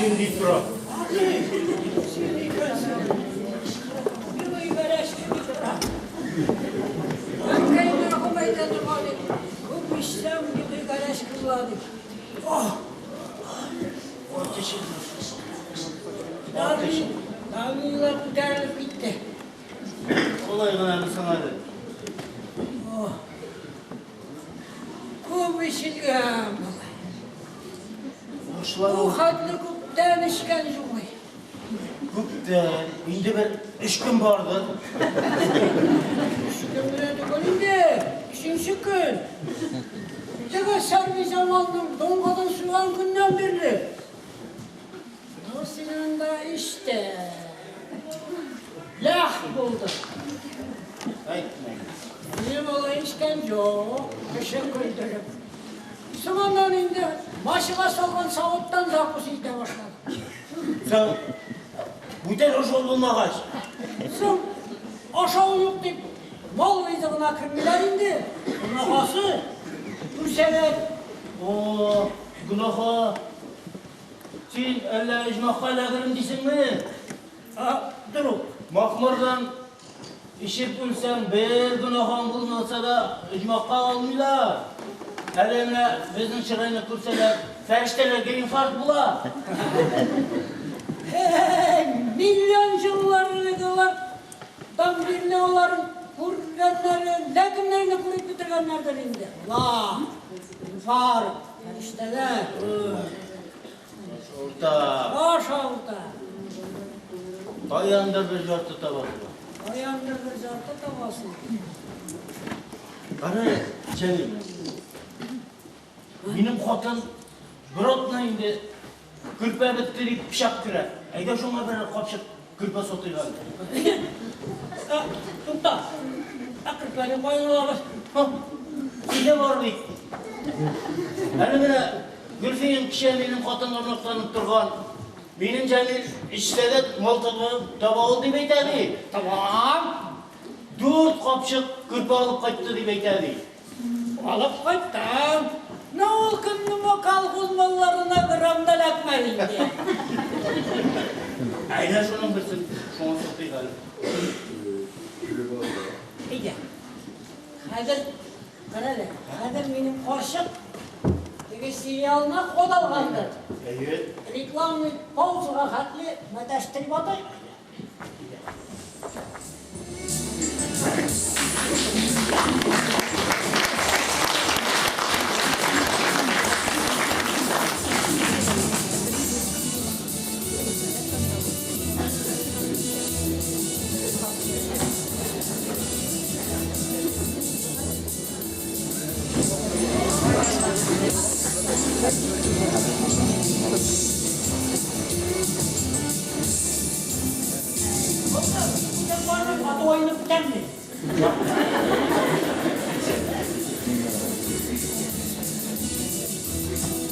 Эчим дип тора. Син икәнсең. Миңа бәрәшке дип тора. Әнкәй мәрхүм әйтә торган иде. Күп эчсәң, миңа бәрәшке була дип. Ох! Давлениеләр күтәрелеп китте. Алай гына соң әле. Күп эчелгән болай. Башлар Бу хәтле күптән эчкән юк. Күптән, инде бер өч көн бардыр. Өч көн генә түгел инде, өченче көн. Теге Сәрбиҗамалның доңгызын суйган көннән бирле. Ну, син анда эчтә. Ләх булды. Әйтмә. Минем алай эчкән юк, кеше көлдереп. Соңыннан инде машина салган савыттан закус итә башлады. Соң, бүтән ашау булмагач. Соң, ашау юк дип, мал ризыгына кермиләр инде. Гөнаһасы, күрсәләр. О, гөнаһа. Син әллә оҗмахка эләгерем дисеңме? А, друг. Махмырдан эчеп үлсәң, бер гөнаһың булмаса да, оҗмахка алмыйлар. Әле менә безнең чырайны күрсәләр, фәрештәләргә инфаркт була. Миллион еллар элек алардан бирле алар күргәннәре, ләкиннәрне күреп бетергәннәрдер инде. Ла, инфаркт, фәрештәләр. Урта. Баш авырта. Каяндыр бер жарты табасың. Каяндыр бер жарты табасың. Кара, Җәмил. Минем хатын бер атна инде көрпә бетте дип пычак керә. Әйдә шуңа бер капчык көрпә сатыйк әле. Тукта. Ә көрпәне каян алабыз? Синдә бар бит. Әле менә Гөлфиям кичә минем хатынга мактанып торган. Минем Җәмил эчсә дә мал таба ул дип әйтә ди. Табам. 4 капчык көрпә алып кайтты дип әйтә ди. Алып кайттым. Ну, ул көнне мо колхоз малларына грамм да эләкмәде инде. Әйдә шуның берсен шуңа сатыйк әле. Әйдә. Хәзер, кара әле, хәзер минем карчык теге сериалына код алгандыр. Әйе. Рекламный паузага хәтле мәтәштереп атыйк.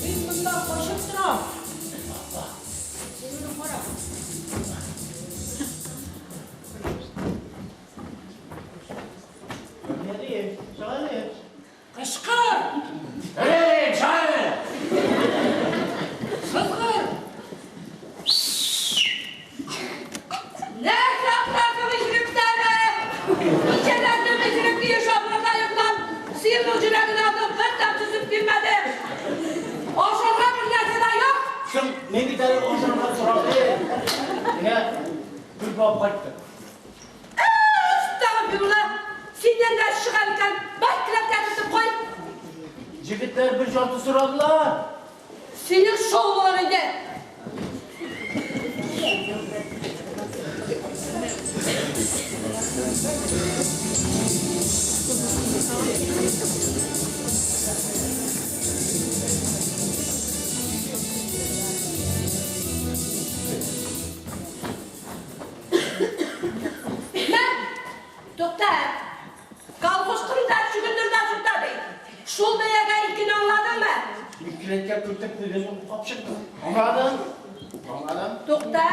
Мин монда качып торам. Син мине кара. Кычкыр! Эй, чәй! Сызгыр! Нәрсә аптырасың исеректәре? Ничәдән төрле исерек килеш абырга йоклап, сыерның йөрәген алдым, бер тамчы сөт бирмәде. Ашарга бер нәрсә дә юк. Соң, мин бит әле ашарга сорадым. Менә көрпә алып кайттым. Әстәгъфирулла! Синнән дә чыгар икән, бар келәткә кертеп куй. Егетләр бер жарты сорадылар. Синең шоу булыр инде. Мә, тукта. Колхоз кырында чөгендер дә сата ди. Шул бәягә икене аңладыңмы? Мин келәткә кертеп куйдым, капчыкны. Аңладым. Аңладым. Тукта.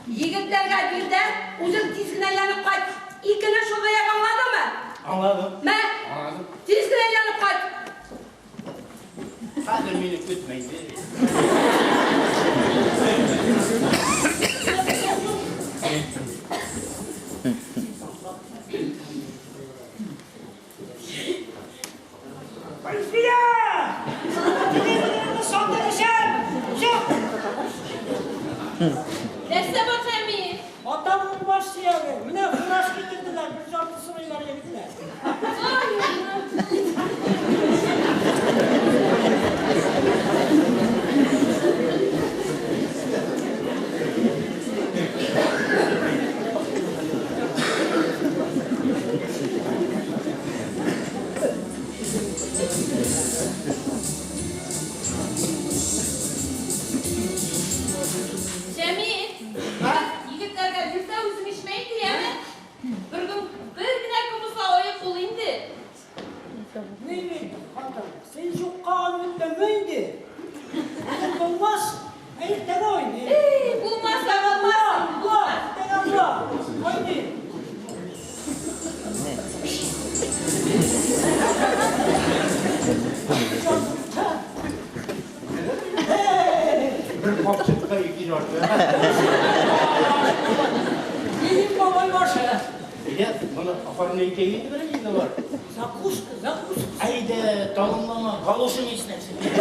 Егетләргә бир дә, үзең тиз генә әйләнеп кайт. Икене шул бәягә аңладыңмы? Аңладым. Мә. Аңладым. Тиз генә әйләнеп кайт. Хәзер мине көтмә инде. Нәрсә бар, Җәмил? Атамның баш сөяге. Менә фураж китерделәр, бер жарты сорыйлар егетләр. Ай, Җәмил, егетләргә бирсә үзең эчмә инде, яме? Бер көн бер генә көн булса аек бул инде. Ни бит, хатын, син юкка өметләнмә инде. Бүген булмас, ә иртәгә уйный. Эй, булмаса булмас. Була, иртәгә була. Уйный. Бер капчыкка ике жарты. Минем бабай башы. Әйдә, моны оформлять итәйек инде бер инде бар. Закуска, закуска. Әйдә, талымлама, галошың иснәсен. Әйдә.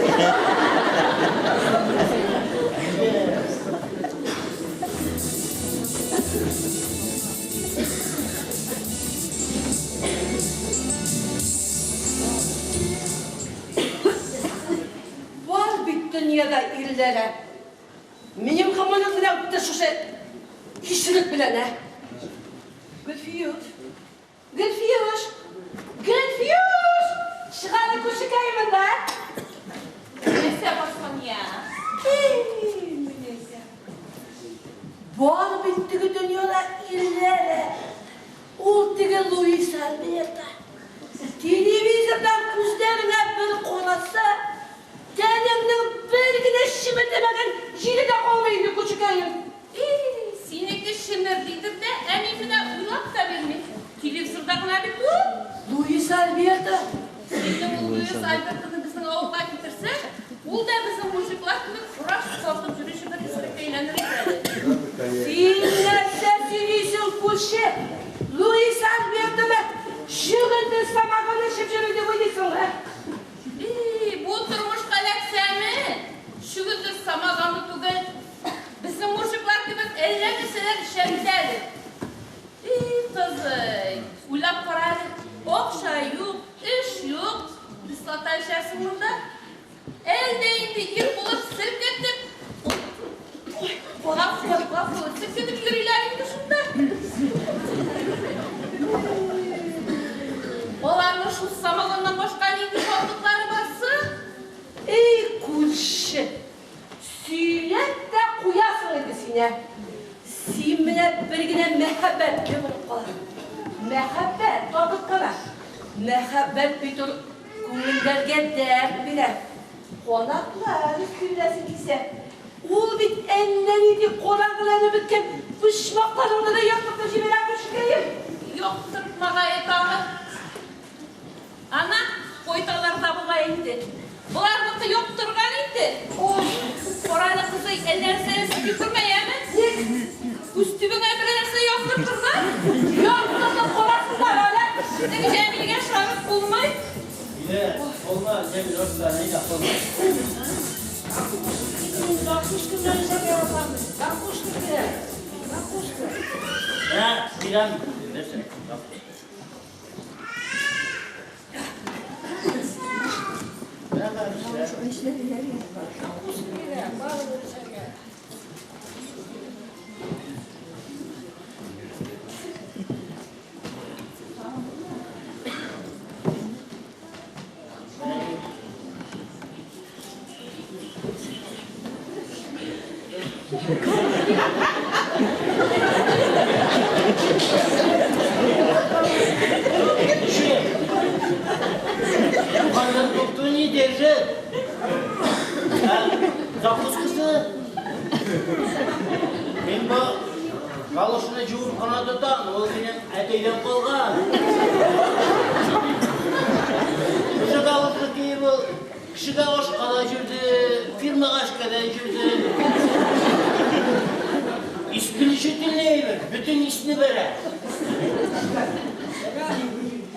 Бар бит дөньяда ирләре. Минем гомерем генә үтте шушы исерек белән, ә. Гөлфиюш. Гөлфиюш. Гөлфиюш! Чык әле күршекәем монда. Нәрсә бар, Сания? Эй, менә. Бар бит теге дөньяда ирләре. Ул теге Луис Альберто. Телевизордан күзләренә бер караса, тәнеңнең бер генә чеметемәгән җире дә калмый инде, күршекәем. Эй, синеке чемердидер дә, ә мин менә уйлап та бирмим. Телевизорда гына бит ул. Луис Альберто. Синең ул Луис Альбертоны безнең авылга китерсә, ул да безнең мужиклар кебек фураж сатып йөрүче бер исереккә әйләнер иде әле. Син нәрсә сөйлисең, күрше? Луис Альбертоны чөгендер самогон эчеп йөри дип уйлыйсың, ә? Эй, бу тормышка эләксәме? Чөгендер самогоны түгел. Безнең мужиклар кебек әллә нәрсәләр эчә бит әле. Эй, кызый, уйлап кара әле. Акча юк, эш юк. Кислота эчәсең монда. Әлдә инде ир булып селкетеп, гафу, гафу, селкетеп йөриләр инде шунда. Аларның шул самогоннан башка нинди шатлыклары бар соң? Эй, күрше, сөйләп тә куясың инде син, ә. Син менә бер генә мәхәббәтле булып каласың. Мәхәббәт табып кала. Мәхәббәт бит ул күңелләргә дәрт бирә. Канатлар өстенләсен килсә. Ул бит әллә нинди караңгыланып беткән почмакларыңны да яктыртып җибәрә, күршекәем. Яктыртмагае тагы. Ана, койталарда була инде. Боларныкы яктырган инде. Ой, карале, кызый, әллә нәрсә сөйли күрмә, яме? Күз төбеңә бер нәрсә яктыртырган. Яктыртып карасыннар әле. Безнең Җәмилгә ышанып булмый. Әйдә, булма, Җәмил, арслан, әйдә, булма. Закуска нәрсә яратам? Закуска кирәк. Закуска. Менә, бирәм, нәрсә? Менә нәрсә. Закуска кирәк, барыбер эчәргә. Слушай, Юханның топту не держит. А закускасы? Мин бу галошны жуып кына тотам, ул минем әтидән калган. Шушы галошны киеп ул кешегә ашка да йөрде, фирмага эшкә дә йөрде. Исключительный әйбер, бөтен исне бәрә.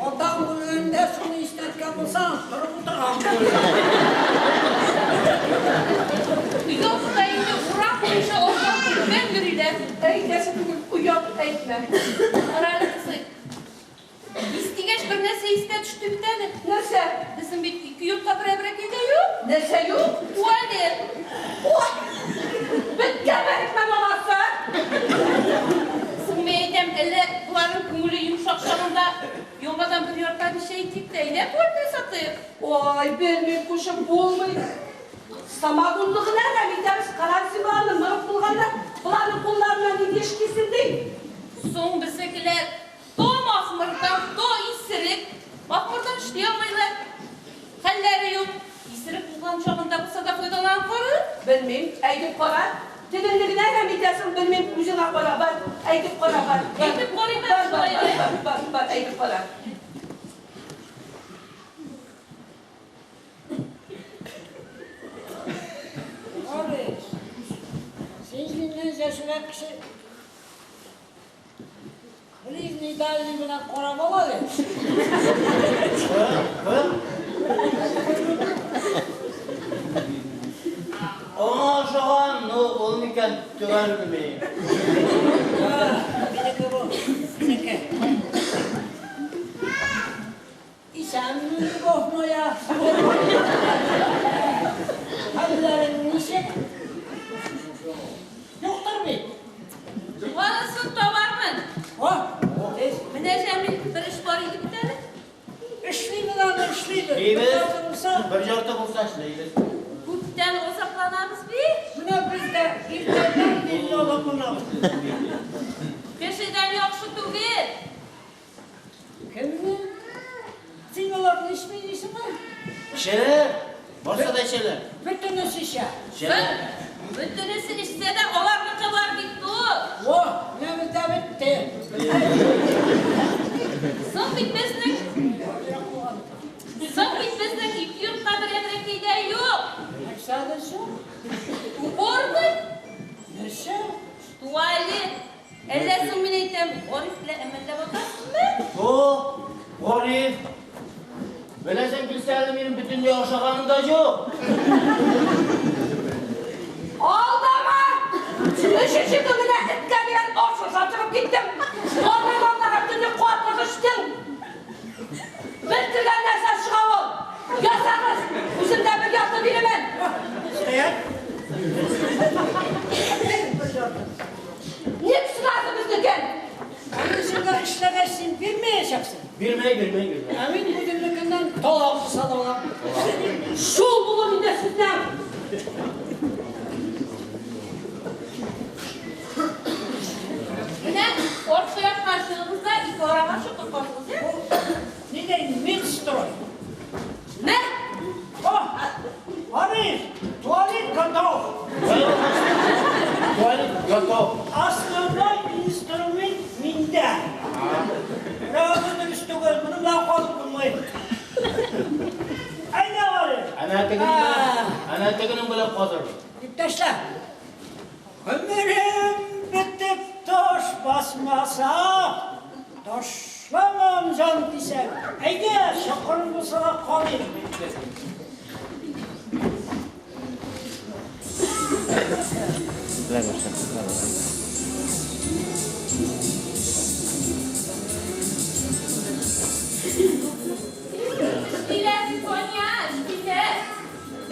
Атаң үлгәндә шуны иснәткән булсаң, торып утырган. Юк та инде урак буенча ашап. Әйтмә. Карале, кызый. Ис дигәч бер нәрсә искә төште бит әле. Нәрсә? Безнең бит ике йортка берәбрәк өйдә юк. Нәрсә юк? Туалет. Ой! Беткән бәрекмә баласы! Соң мин әйтәм, әллә боларның күңеле йомшак чагында яңадан бер ярты ничә итик тә, әйдә туалетны сатыйк. Ой, белмим, кушып булмый. Самогонны гына да итәбез, карарсың боларны, мырык булганда, боларның кулларына нинди эш килсен ди. Соң безнекеләр то махмырдан, то исерек. Махмырдан эшли алмыйлар. Хәлләре юк. Исерек булган чагында булса да файдаланып карый. Белмим, әйтеп кара. Телеңне генә әрәм итәсең, белмим, үзеңә кара, бар, әйтеп кара, бар. Бар. Әйтеп карыйм әле Бар, бар, шулай, бар, ә? бар, бар, бар, әйтеп кара. Арис, син миннән яшьрәк кеше. Ближний дальний белән карап ала әле. Аңа ошаган, ну, ул микән төгәл белмим. Минеке бу, минеке. Исәнме, любовь моя? Хәлләрең ничек? Юктыр бит. Анысын табармын. О, Менә Җәмил, бер эш бар иде бит әле. эшлибез аны, эшлибез. Эшлибез. Бер ярты булса, Бер ярты булса эшлибез. Күптән азапланабыз бит. менә без дә иртәдән бирле азапланабыз. Кешедән яхшы түгел. Кемне? Син аларны эчми дисеңме? Эчәләр. Барса да эчәләр. Бөтенесе эчә. Эчәләр. Бөтенесе эчсә дә аларныкы бар бит бу. О, менә бездә бетте. Соң бит безнең, соң бит безнең ике йортка берәбрәк өйдә юк. Нәрсәдер соң? Уборный, Нәрсә? туалет. Әллә соң мин әйтәм, Ариф белән әмәлләп атасызмы? О, Ариф. Беләсең килсә әле минем бөтенләй ошаганым да юк. Алдама! Өченче көненә эткә дигән аш ашап чыгып киттем. Аның алдага төнне катык эчтең. Бер нәрсә чыга ул. Ясагыз, үзем дә бер ярты бирәмен. Стоять. Бер ярты. Ник сразу безнекен? Аны сиңа эшләгәч син бирмәячәксең. Бирмәй, бирмәй, бирмәй. Ә мин үземнекеннән талак сатып алам. Шул булыр инде сезнең. Менә арткы якка чыгыгыз да ике арага чокыр казыгыз, я? Нидә Минстрой? Мә! О, Ариф, туалет готов. Туалет готов. Основной инструмент миндә. Менә бу дөрес түгел, моны белән казып булмый. Әйдә, Ариф. Әнә тегенең белән, әнә тегенең белән казырбыз. Иптәшләр, гомерем бетеп таш басмаса, ташламам җан дисәң, әйдә, чакырым булса да калыйм. Эшлиләр, Соня, эшлиләр.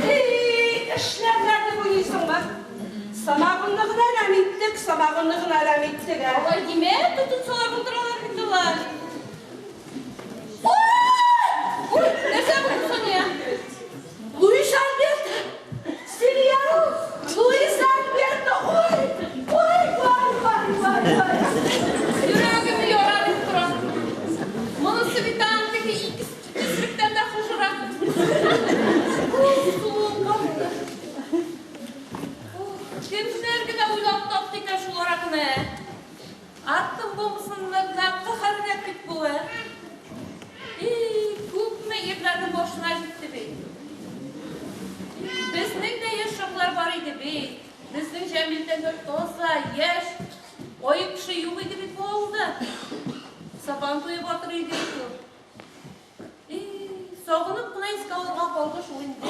Эй, эшләрләр дип уйлыйсыңмы? Самогонны гына әрәм иттек, самогонны гына әрәм иттек, ә. Алай димә, тотынсалар булдыралар бит алар. Ой! Ой, нәрсә булды, Соня? Луис Альберто! Сериал! Луис Альберто! Ой! Ой, вай, вай, вай, вай! Йөрәгем яра дип тора. Монысы бит аның теге ике исеректән дә хужырак. Суык капты. Кемнәр генә уйлап тапты икән шул аракыны? Атом бомбасының каһәренә бит бу, ә? И, күпме ирләрнең башына җитте бит. Безнең дә яшь чаклар бар иде бит. Безнең Җәмилдән дә таза, яшь, аек кеше юк иде бит бу авылда. Сабан туе батыр иде бит ул. И, сагынып кына искә алырга калды шул инде.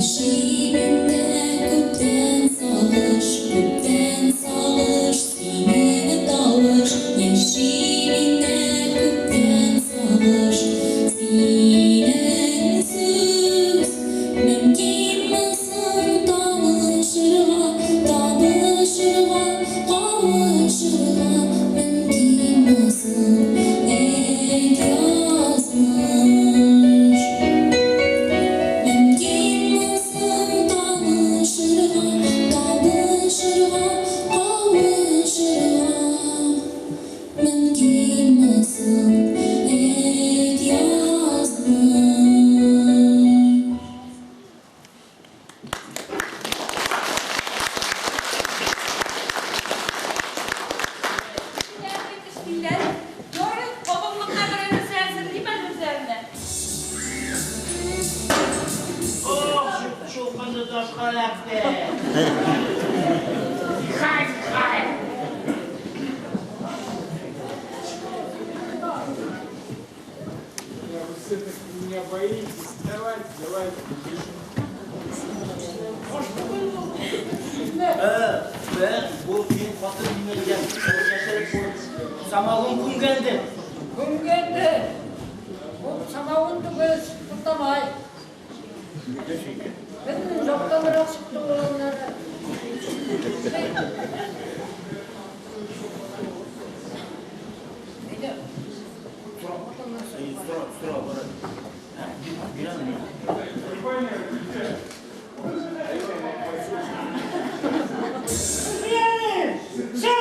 Яши миндә күптән сагыш, күптән сагыш, синең тавыш. Яши миндә күптән сагыш, синең сүз. Мөмкинме соң танышырга, танышырга, кавышырга? Мөмкинме соң, әйт, язмыш? Мөмкинме соң танышырга, табышырга, кавышырга? Мөмкинме соң, әйт, язмыш? Ярый, кабымлыкка берәр нәрсә әзерлим әле үзләренә. Ох, чукынды ташка эләкте. Хай, хай. Я, вы все-таки меня боитесь. Давайте, давайте, бежим. Бу мин хатын димәгән. Яшереп самогон күмгәнде. Күмгәнде. Бу самавын түгел, туктамай. Безнең жоктанрак чыкты ул аннары. Әйдә. Сорап Сора, сора, бара. Бирәме? Компания, Все!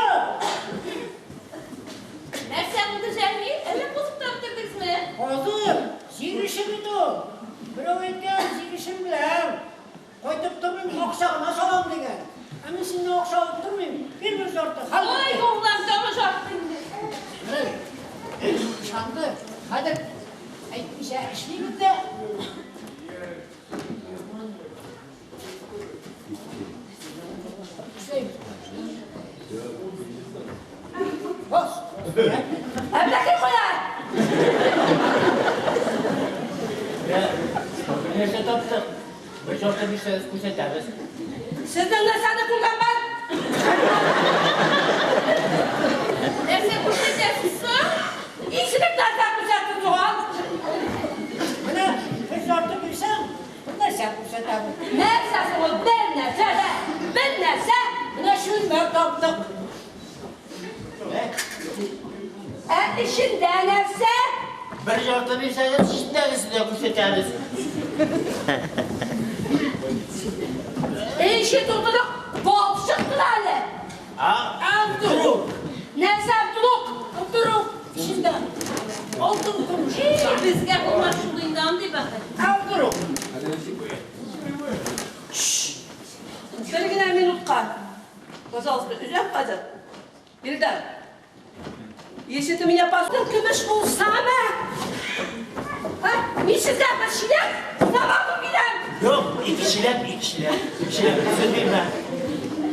Нәрсә булды, Җәмил? Әллә кузып та бетердегезме? Хазыр, син бит ул. Берәү әйткән, син эшең белән. Кайтып тормыйм, акча гына салам дигән. Ә мин синнән акча алып тормыйм. Бир бер жарты. Хәл Ой, углан, тагы жарты инде. Ышанды. Хәзер әйтмичә эшлибез дә. Эшлибез. Бас. Әбләкәй куя! Бер нәрсә таптык. Бер жарты бирсәгез күрсәтәбез. Сезнең нәрсәне күргән бар? Нәрсә күрсәтәсез соң? Ишелек нәрсә күрсәтте туган? Менә бер жарты бирсәң, бер нәрсә күрсәтәбез. Нәрсә соң ул? Бер нәрсә дә, бер нәрсә. Менә чүлмәк таптык. Ә эчендә нәрсә? Бер жарты бирсәгез, эчендәгесен дә күрсәтәбез. Эче тутырык балчык кына әле. А? Вдруг? Нәрсә вдруг? Вдруг эчендә алтын көмеш. Безгә булмас шул инде андый бәхет. А вдруг? Бер генә минутка. Пожалуйста, өзәм хәзер. Илдар, если ты меня послушал, көмеш булсамы? А? Мин сезгә бер чиләк самогон бирәм. Юк, ике чиләк, ике чиләк. Ике чиләк, сүз бирмә.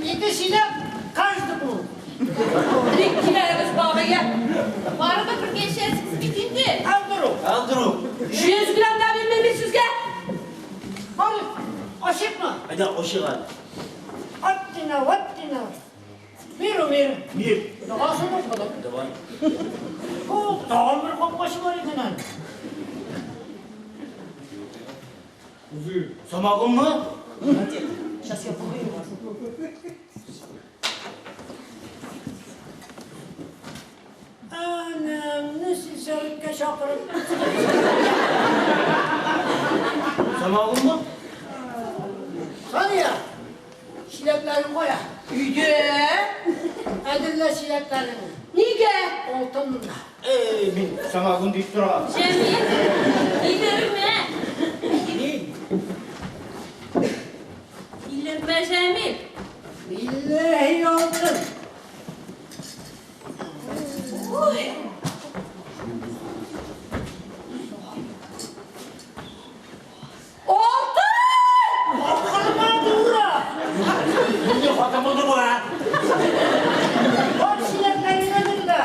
Ике чиләк каждому. Бик киләгез бабайга. Барыбер бергә эчәсез бит инде. А вдруг? А вдруг? 100 грамм да бирмим мин сезгә. Барып, ачыкмы? Әйдә, ачык әле. Аттина, ваттина. Миру, мир. Мир. Догасын укыдым. Давай. Бу тагын бер капкачы бар икән әле. Пузырь. Самогонмы? Сейчас я погоню вас. Анамны сельсоветка чакырып. Самогонмы? Сания, чиләкләрен кая? Өйдә. Әзерлә чиләкләреңне. Нигә? Алтынны. Эй, мин самогон дип торам. Җәмил, илермә. Ни? Илермә, Җәмил. Билләһи алтын. Ой. Алтын! Акылыма дура. Нинди хатын булды бу, ә? Бар чиләкләреңне әзерлә.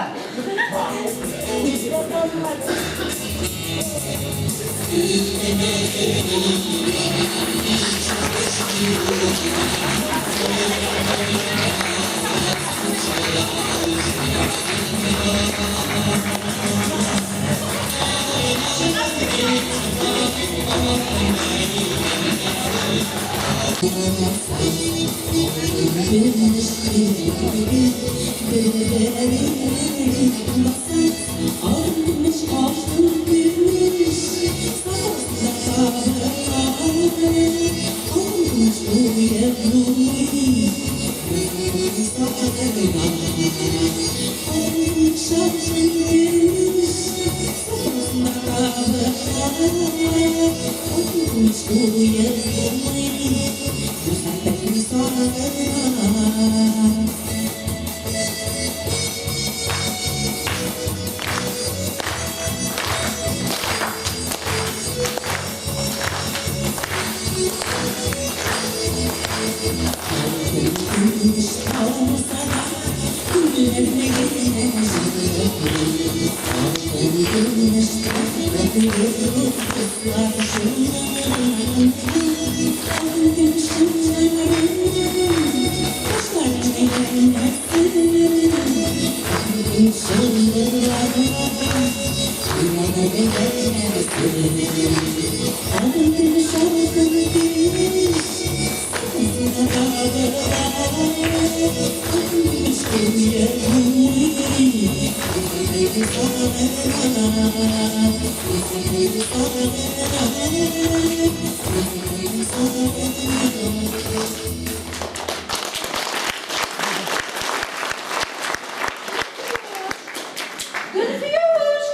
Гөлфиюш!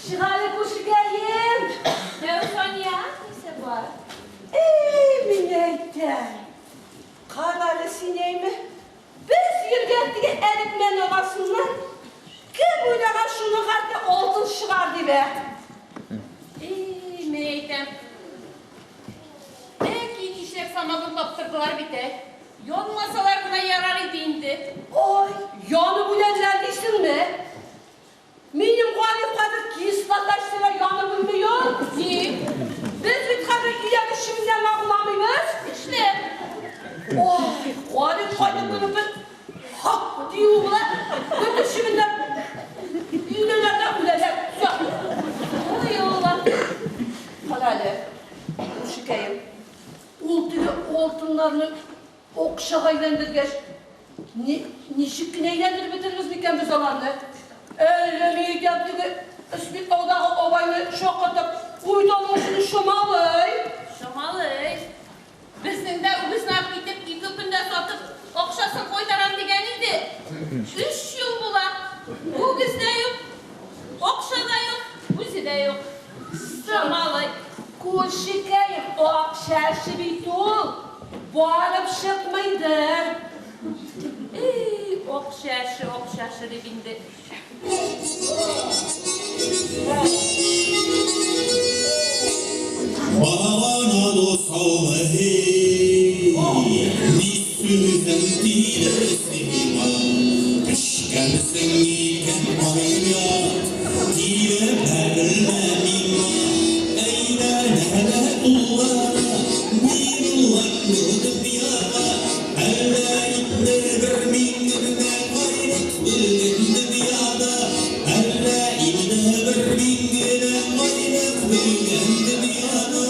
Чыгалы күршекәем! Дәү Сания, нәрсә бар? Эй, мин әйтәм. Карале син әйме? Без йөргән теге әрекмән арасыннан кем уйлаган шуны хәтле алтын чыгар дип, ә? Эй, мин әйтәм. Әки нишләп самавыр таптырдылар бит, ә? Янмасалар гына ярар иде инде. Ой, янып үләләр дисеңме? Минем Гариф хәзер кислота эчсәләр янып үлми ул. Ни? Без бит хәзер өйдәге чебеннән агуламыйбыз. Нишләп? Ой, Гариф кайтып кереп без хак дию була. Бөтен чебеннәр өйләләр дә үләләр. Всё. Ой, Алла. Кара әле, күршекәем. Ул теге алтыннарны акчага әйләндергәч, ничек кенә әйләндереп бетерербез микән без аларны? Әллә ни әйтәм, теге Өсбит-таудагы абайны шаккатып, уйданың өчен шомалый. Шомалый. Безнең дә үгезне алып китеп, ике көндә сатып, акчасын кайтарам дигән иде. Өч ел була. Үгез дә юк, акча да юк, үзе дә юк. Шомалый. Күршекәем, акча эше бит ул. Барып чыкмыйдыр. Эй, акча эше, акча эше дип инде. Балалана салмы, ни сүзең тидер сиңа? Эчкәнсең икән аят, тиле бәрелмә миңа. Әйләнә тулгана, мин улларны дөньяга, әллә инде бер мин генә кайлык белгән дөньяда, әллә инде бер мин генә кайлык белгән дөньяда.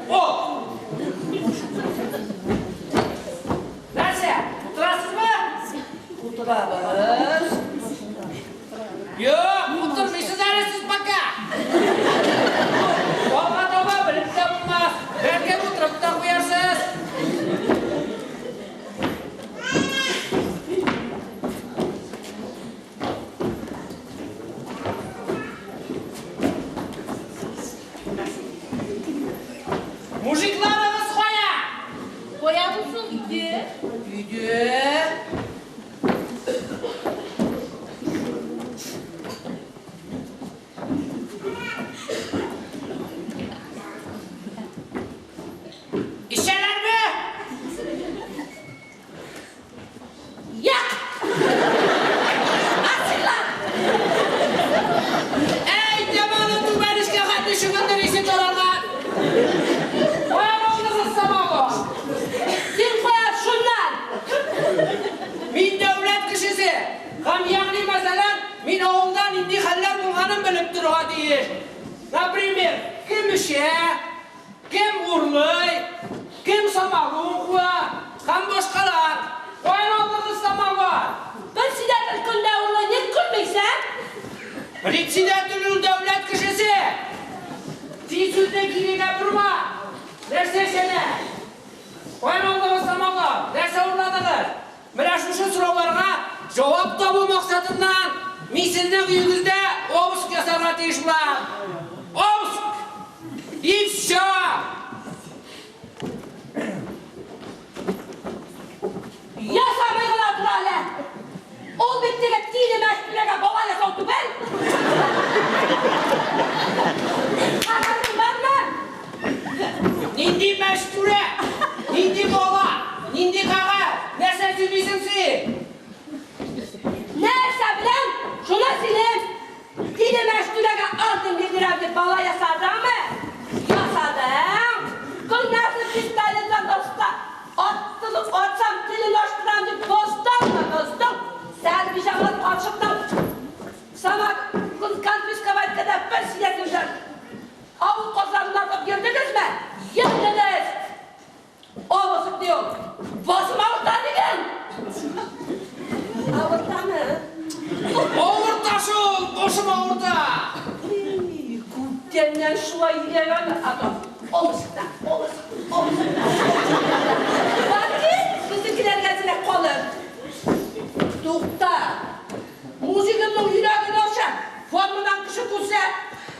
О! Нәрсә, утырасызмы? Утырабыз. Юк, утырмыйсыз әле сез пока. Алга таба белеп тә булмас. Бәлкем утырып та куярсыз. Мужикларыгыз кая? Кая булсын өйдә? Өйдә. Эчәләрме? Як! Асила! Әй, тәманы түбән эшкә хәтле чөгендер исе таралган. Кая булдыгыз? Председатель ул дәүләт кешесе. Син сүзне кирегә борма. Нәрсә эчәләр? Каян алдыгыз самогон? Нәрсә урладыгыз? Менә шушы сорауларга җавап табу максатыннан мин сезнең өегездә обыск ясарга тиеш булам. Обыск! И всё! Ясамый гына тора әле! Ул бит теге тиле мәшһүрәгә бала ясау түгел! Хәбәрең бармы? Нинди мәшһүрә? Нинди бала? Нинди кәгазь? Нәрсә сөйлисең син? Нәрсә беләм? Шуны сөйлим! Тиле мәшһүрәгә орден бирдерәм дип бала ясадыңмы? Ясадың! Көннәрне пистолеттан оста! Аттылык атсам, телен ачтырам дип боздыңмы, боздың! Сәрбиҗамал карчыкның самогон конфисковать итә бер сөйләсеннәр. Авыл казларын тартып йөрдегезме? Йөрдегез! Обыск ди ул. Басым авырта диген! Авыртамы? Авырта шул, башым авырта. Күптәннән шулай йөрәгән адам. Обыскта, обыск, обыск. Бәлки, безнекеләргә әзрәк калыр. Тукта. Мужигымның йөрәге начар. Формадан кеше күрсә,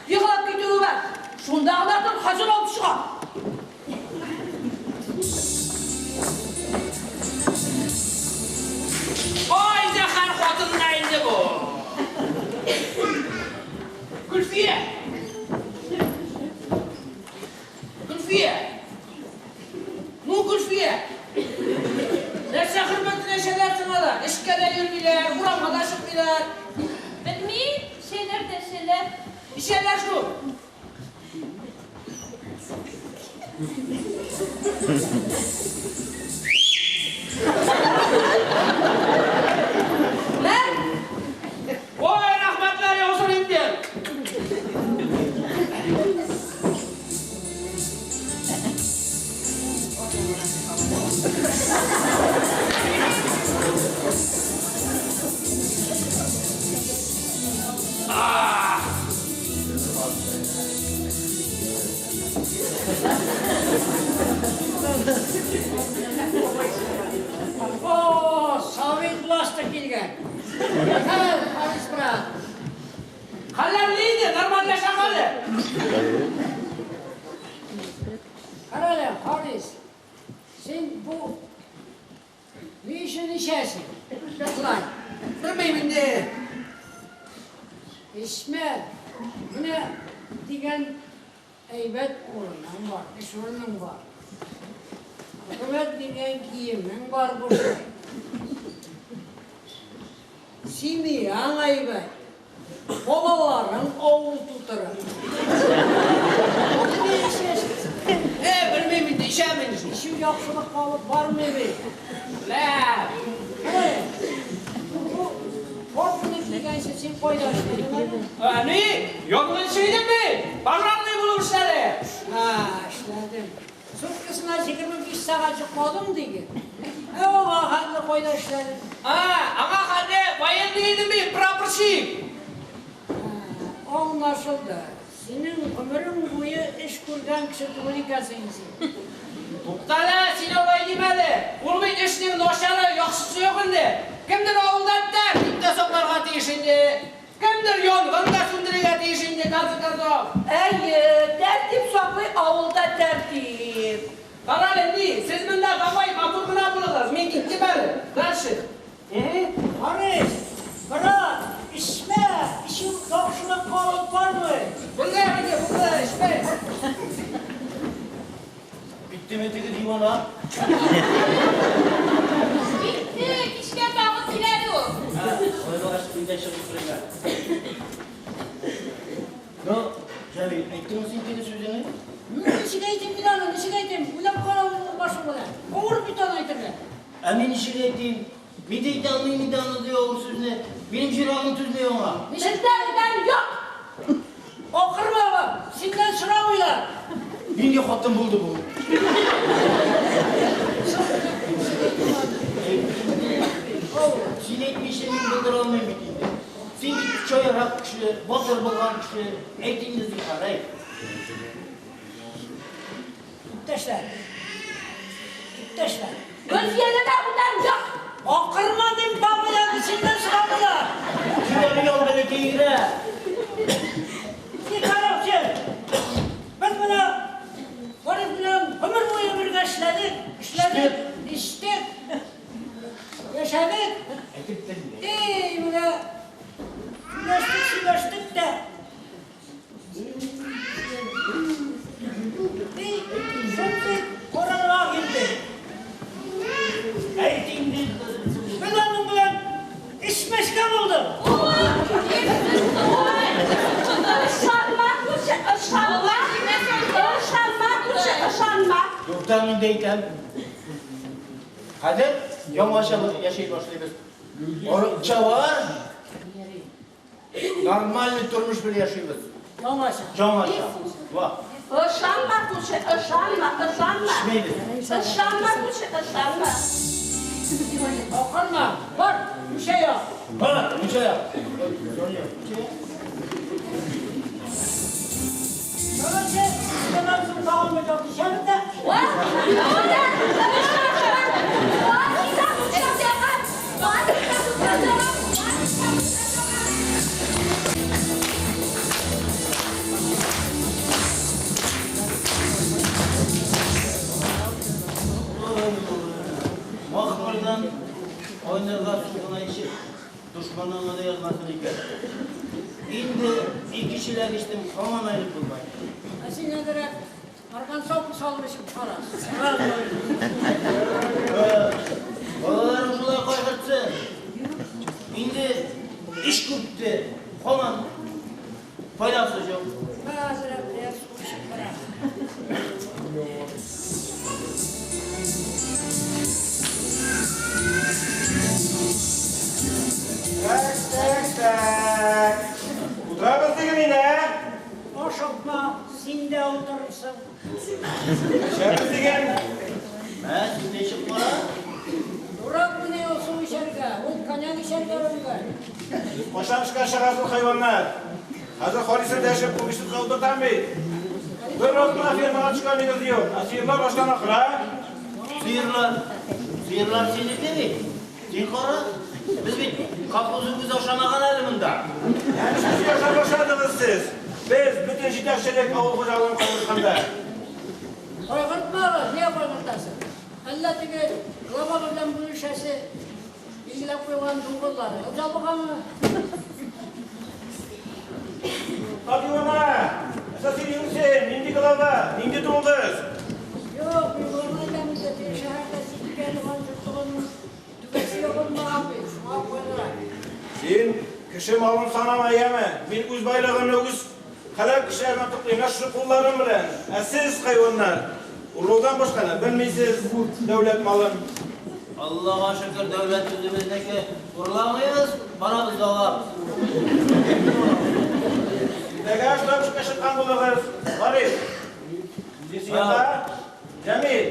егылып китүе бар. Шунда гына тор, хәзер алып чыга. Ай, зәһәр хатынна инде бу. Гөлфия! Гөлфия! Ну, Гөлфия! Нәрсә хөрмәтенә эчәләр соң алар? Эшкә дә йөрмиләр, урамга да чыкмыйлар. Белмим, эчәләр дә эчәләр. Эчәләр шул. Мә, Ой, рәхмәтләр яусын инде. О, совет власты килгән. Хәл, Харис брат. Хәлләр ни инде? Нормаль яшә хәле. Кара әле, Харис. Син бу ни өчен эчәсең? Шулай. Белмим инде. Эчмә. Менә дигән әйбәт урының бар, эш урының бар. Хөкүмәт биргән киемең бар бушлай. Семьяң әйбәт. Балаларың авыл тутыра. Ни эчәсең? Э, белмим инде, эчәм инде шул. Эчү яхшылыкка алып бармый бит. Лә. Әй, бу форманы кигәнче син кайда эшләдең әле? Ә, ни? Янгынчы идем мин. Пожарный булып эшләдем. Ha, эшләдем. Суткасына 25 сәгать йокладым диген. Ә аңа хәтле кайда эшләдең? А, аңа хәтле военный идем мин, прапорщик. Аңлашылды. Синең гомерең буе эш күргән кеше түгел икәнсең син. Туктале, син алай димә әле. Ул бит эшнең начары, яхшысы юк инде. Кемдер авылда тәртип тә сакларга тиеш инде. Кемдер янгын да сүндерергә тиеш инде, конце концов. Әйе, тәртип саклый авылда тәртип. Карале, ни, сез монда давай матур гына булыгыз. Мин киттем әле. Дальше. Харис, брат, эчмә, эчү яхшылыкка алып бармый. Булды инде, булды, эчмә. Биттеме теге дивана? Битте, кичкә тагын килә әле ул. Һа, алай булгач, мин дә чыгып утырыйм әле. Ну, Җәмил, әйттеңме син теге сүзеңне? Ничек әйтим мин аны, ничек әйтим? Уйлап кара үзеңнең башың белән. Авыр бит аны әйтергә. Ә мин ничек әйтим? Мин дә әйтә алмыйм инде аны ди авыр сүзне. Минем җөрәгем түзми аңа. Бездә бүтән юк. Акырма, синнән сорамыйлар. Нинди хатын булды бу? Син әйтмичә мин булдыра алмыйм бит инде. Син бит чаярак кеше, батыр булган кеше. Әйт инде, зинһар, әйт. Иптәшләр. Иптәшләр. Гөлфияне дә бүтән юк. Акырма дим, бабалар эченнән чыгардылар. Сөйләме ял бәләкәйгенә. И, короче, без менә Харис белән гомер буе бергә эшләдек, эшләдек, эчтек, яшәдек. Әйтеп тормый. Эй, менә сөйләштек, сөйләштек тә. Эй, шундый карарга килдек. Әйт инде. Без аның белән эчмәскә булдык. Ышанма, күрше, ышанма. Ышанма, күрше, ышанма. Тукта, мин дә әйтәм. Хәзер яңача яши башлыйбыз. Акча бар. Нормальный тормыш белән яшибез. Яңача. Яңача. Ва. Ышанма, күрше, ышанма, ышанма. Эчмәйбез. Ышанма, күрше, ышанма. Акырма, бар, мунча як. Бар, мунча як. Соня, мунча як. Короче, шуннан соң тагын бер тапкыр эчәбез дә. Ва, ва, ва, Махмырдан айнырга су гына эчеп, дошманыңа да язмасын икән. Инде ике чиләк эчтем, һаман айнып булмый. Ә син әзрәк марганцовка салып эчеп кара. Балаларым шулай кайгыртсын. Инде эш күпте, һаман файдасы юк. Әзрәк берәр су эчеп кара. Так, так, так. Утырабыз диген инде, ә? Ашыкма, син дә утырырсың. Эчәбез диген. Мә, син дә эчеп кара. Дуракмыни ул су эчәргә, ул коньяк эчәргә өйрәнгән. Кайчан эшкә чыгасың, хайваннар? Хәзер Харисны дәшеп, күбесен утыртам бит. Бер атна фермага төшкәнегез юк. Ә сыерлар баштан акыра. Сыерлар, сыерлар синеке бит. Син кара. Без бит колхозыбыз ашамаган әле монда. Ә нишләп яшәп башладыгыз сез? Без бөтен җитәкчелек авыл хуҗалыгын кайгыртканда. Кайгыртмагыз, нигә кайгыртасың? Әллә теге глава белән бүлешәсе билгеләп куйган дуңгызлар ябыгамы? Табиона! Әсә син юнсен, нинди глава, нинди дуңгыз? Юк, мин боларны әйтәм инде, теге шәһәрдә сикергә торган йортлыгының түбәсе ябылмаган бит, шуңа кайгыра. Син кеше малын санама, яме? Мин үз байлыгымны үз хәләл көчләремә туплыйм, менә шушы кулларым белән. Ә сез, хайваннар, урлаудан башканы белмисез дәүләт малын. Аллага шөкер, дәүләт үзебезнеке. Урламыйбыз, барабыз да алабыз. Иртәгә эшләп эшкә чыккан булыгыз. Гариф, син сыерга, Җәмил,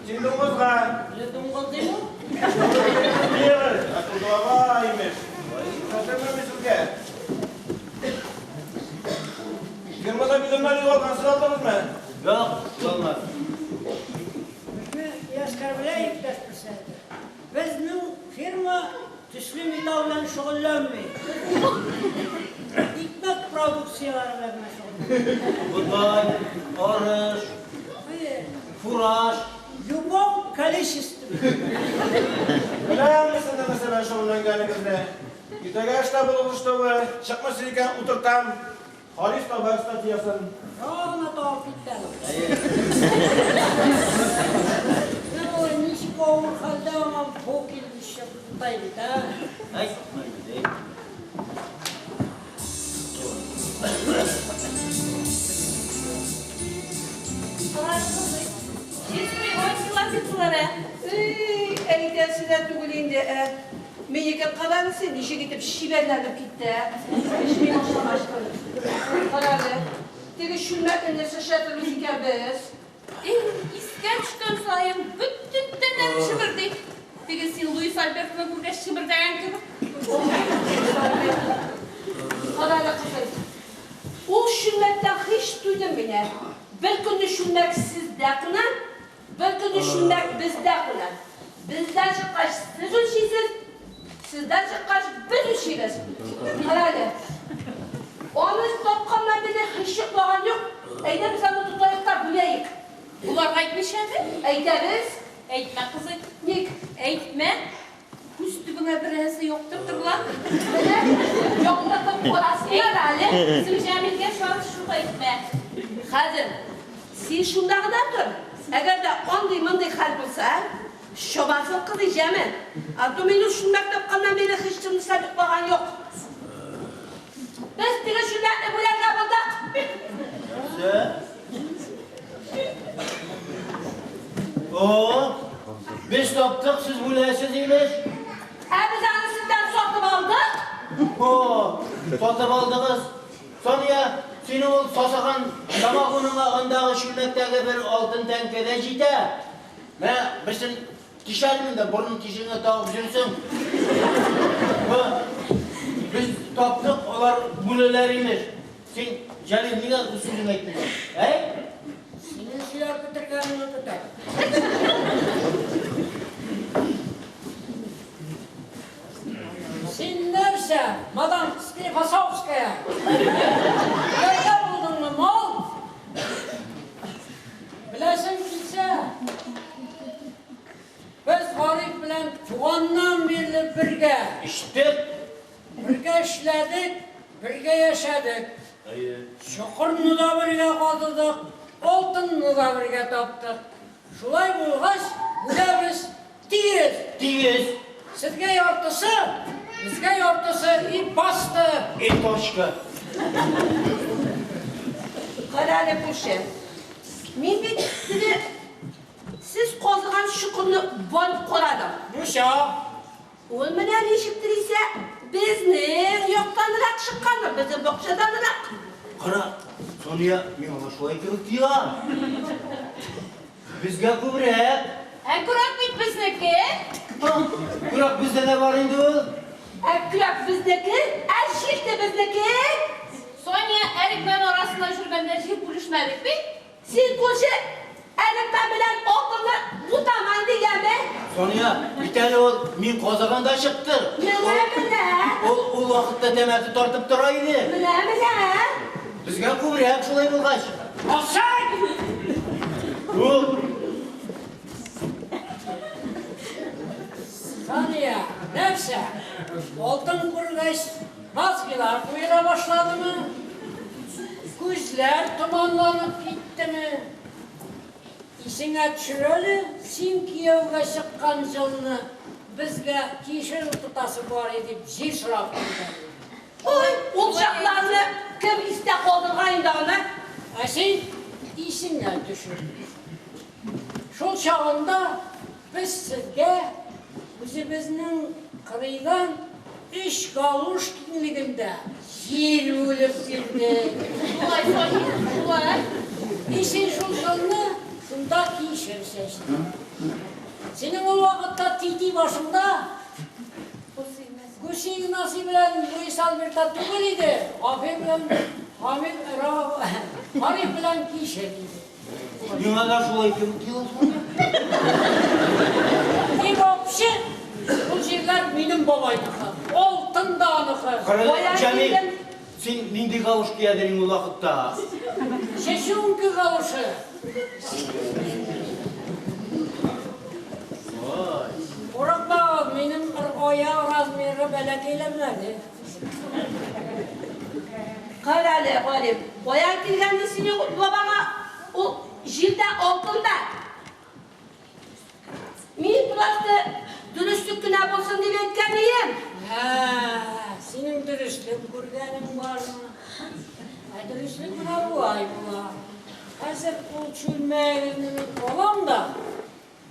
син дуңгызга. Әле дуңгыз дим ул? Диегез, ә глава, имеш. Хәтерме сезгә? Фермада бидоннар югалган, сез алдыгызмы? Юк, югалмады. Безне не оскорбляй, иптәш председатель. Безнең фирма төсле металл белән шөгыльләнми. Икмәк продукцияләре белән генә шөгыльләнә. Бодай, арыш, фураж. В любом количестве. Беләм мин сезнең нәрсә белән шөгыльләнгәнегезне. Иртәгә эштә булыгыз, чтобы чыкмыйсыз икән, утыртам. Харис табар статьясын. Ровно табып китте әле. Менә болай ничек авыр хәлдә аңа бу килеп чыкты бит, ә? Әйт, әйт. Җитми, ой, километрлар, ә. Эй, әйтәсе дә түгел инде, ә. Минеке карагыз, ничек итеп чибәрләнеп китте, ә. Эчми башлагач. Кара әле. Теге чүлмәкне нәрсә эшләтербез икән без? Эй, искә төшкән саен бөтен тәннәрем чемерди. Теге син Луис Альбертны күргәч чемердәгән кебек. Карале, кызым. Ул чүлмәктән һич туйдым мин, ә. Бер көнне чүлмәк сездә куна, бер көнне чүлмәк бездә куна. Бездән чыккач сез үлчисез, сездән чыккач без үлчибез. Карале. Аны тапканнан бирле һич йоклаган юк. Әйдә без аны тотаек та бүләек. Боларга әйтмичәме? Әйтәбез. Әйтмә, кызый. Ник? Әйтмә. Күз төбеңә берәрсе яктыртырлар. Менә яктыртып карасыннар әле. Безнең Җәмилгә шанс шук әйтмә. Хәзер син шунда гына тор. Әгәр дә андый-мондый хәл булса, чабасың кызый, җәме. А то мин ул чүлмәк тапканнан бирле һич тынычлап йоклаган юк. Без теге чүлмәкне бүләргә булдык. Нәрсә? О, без таптык, сез бүләсез, имеш. Ә без аны сездән сатып алдык. О, сатып алдыгыз. Сания, синең ул сасыган самогоныңа андагы чүлмәктәге бер алтын тәңкә дә җитә. Менә берсен тишәрмен дә, борын тишегеңә тагып йөрсең. Без таптык, алар бүләләр имеш. Син, Җәлил, нигә үз сүзеңне әйтмисең? Әй? Синең сөйләп бетергәнеңне көтәм. Син нәрсә, мадам Склифосовская? Бүләргә булдыңмы, мал? Беләсең килсә, без Гариф белән туганнан бирле бергә. Эчтек. Бергә эшләдек, бергә яшәдек. Әйе. Чокырны да бергә казыдык, алтынны да бергә таптык. Шулай булгач, бүләбез тигез. Тигез. Сезгә яртысы, безгә яртысы и басты. И точка. Карале, күрше. Мин бит теге сез казыган чокырны барып карадым. Муша. Ул менә ничектер исә безнең яктанрак чыккандыр, безнең бакчаданрак. Кара, Сания, миңа шулай кебек тоела. Безгә күбрәк. Ә көрәк бит безнеке. Көрәк бездә дә бар инде ул. Ә көрәк безнеке, ә җилте безнеке. Соня, Әрекмән арасында йөргәндә җир бүлешмәдек бит. Син күрше, Әрекмән белән алтынны бутама инде, яме? Соня, бит әле ул мин казыганда чыкты. Менә, менә. Ул вакытта тәмәке тартып тора иде. Менә, менә. Безгә күбрәк шулай булгач. Асай! Ул. Сания, нәрсә? Алтын күргәч, мозгилар куера башладымы? Күзләр томанланып киттеме? Исеңә төшер әле, син кияүгә чыккан җылны безгә кишер утыртасы бар иде дип җир сорап килгән идең. Ой, ул чакларны кем истә калдырган инде аны? Ә син исеңә төшер. Шул чагында без сезгә үзебезнең кырыйдан өч галуш киңлегендә җир бүлеп бирдек. Шулай, Сания, шулай. И син шул елны шунда кишер чәчтең. Синең ул вакытта тити башыңда Гуси Игнасий белән Луис Альберта түгел иде, Гафир белән Гамил Гариф белән кишер иде. Миңа да шулай кебек тоела, Соня. И вообще, ул җирләр минем бабайныкы. Алтын да аныкы. Карале, Җәмил, син нинди галош киядең ул вакытта? Чәчүнке галошы. Ой. Курыкмагыз, минем аяк размеры бәләкәйләнмәде. Карале, Гариф, каян килгәнде синең бабаңа ул җирдә алтын да? Мин просто дөреслек кенә булсын дип әйткән идем. Ә, синең дөреслек күргәнең бармы? Ә дөреслек менә болай була. Хәзер ул чүлмәгеңне мин алам да,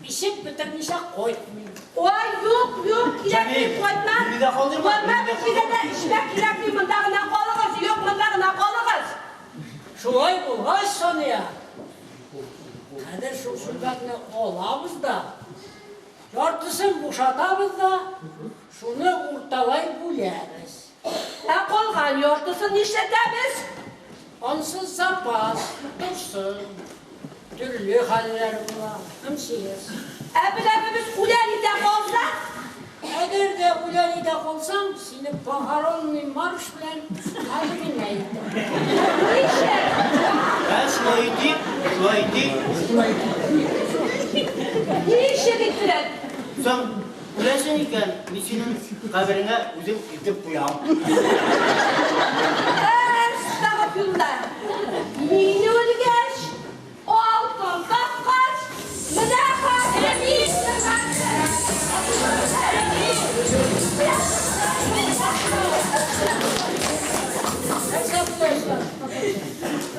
эчеп бетермичә кайтмыйм. Ой, юк, юк, кирәкми, Җәмил, кайтма. мине дә калдырма, Кайтма, мине дә бер җирдә дә эчмә, кирәкми, монда гына калыгыз, юк, монда гына калыгыз. Шулай булгач, Сания, хәзер шул чүлмәкне алабыз да, Яртысын бушатабыз да, шуны урталай бүләбез. Ә калган яртысын нишләтәбез? Ансы запас, торсын. Төрле хәлләр була, МЧС. Ә беләбез үлән итә калса? Әгәр дә үлән итә калсаң, сине похоронный марш белән кабереңә илтәм. Ничек? Ә шулай итик, шулай итик. Ничек иттерәт? Соң, үләсең икән, мин синең кабереңә үзем илтеп куям. Әстәгъфирулла. Мин үлгәч, алтын тапкач, менә хәзер мин Нәрсә буласың?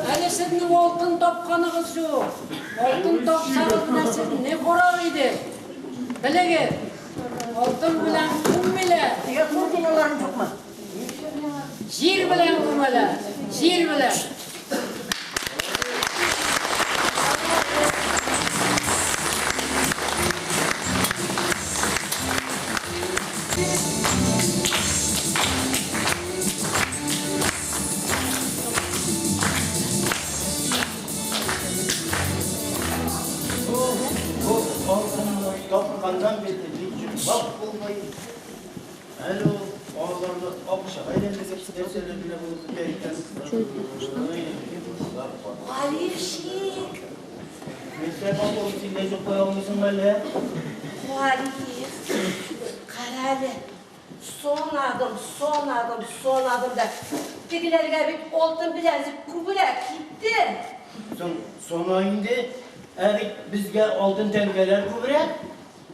Әле сезнең алтын тапканыгыз юк. Алтын тапсагыз менә сез не карар иде? Белегез, алтын белән күммиләр. Нигә куркиналарың юкмы? Җир белән күмәләр, җир белән. Бу алтынны тапканнан бирле мин йоклап булмый. Әле ул аларны акчага әйләндереп нәрсәләр генә булып бетә икән. Гарифчик, Нәрсә матур, син дә йоклый алмыйсың әллә? Гариф, кара әле. Санадым, санадым, санадым да. Тегеләргә бит алтын беләзек күбрәк китте. Соң сана инде, ә бит безгә алтын тәңкәләр күбрәк.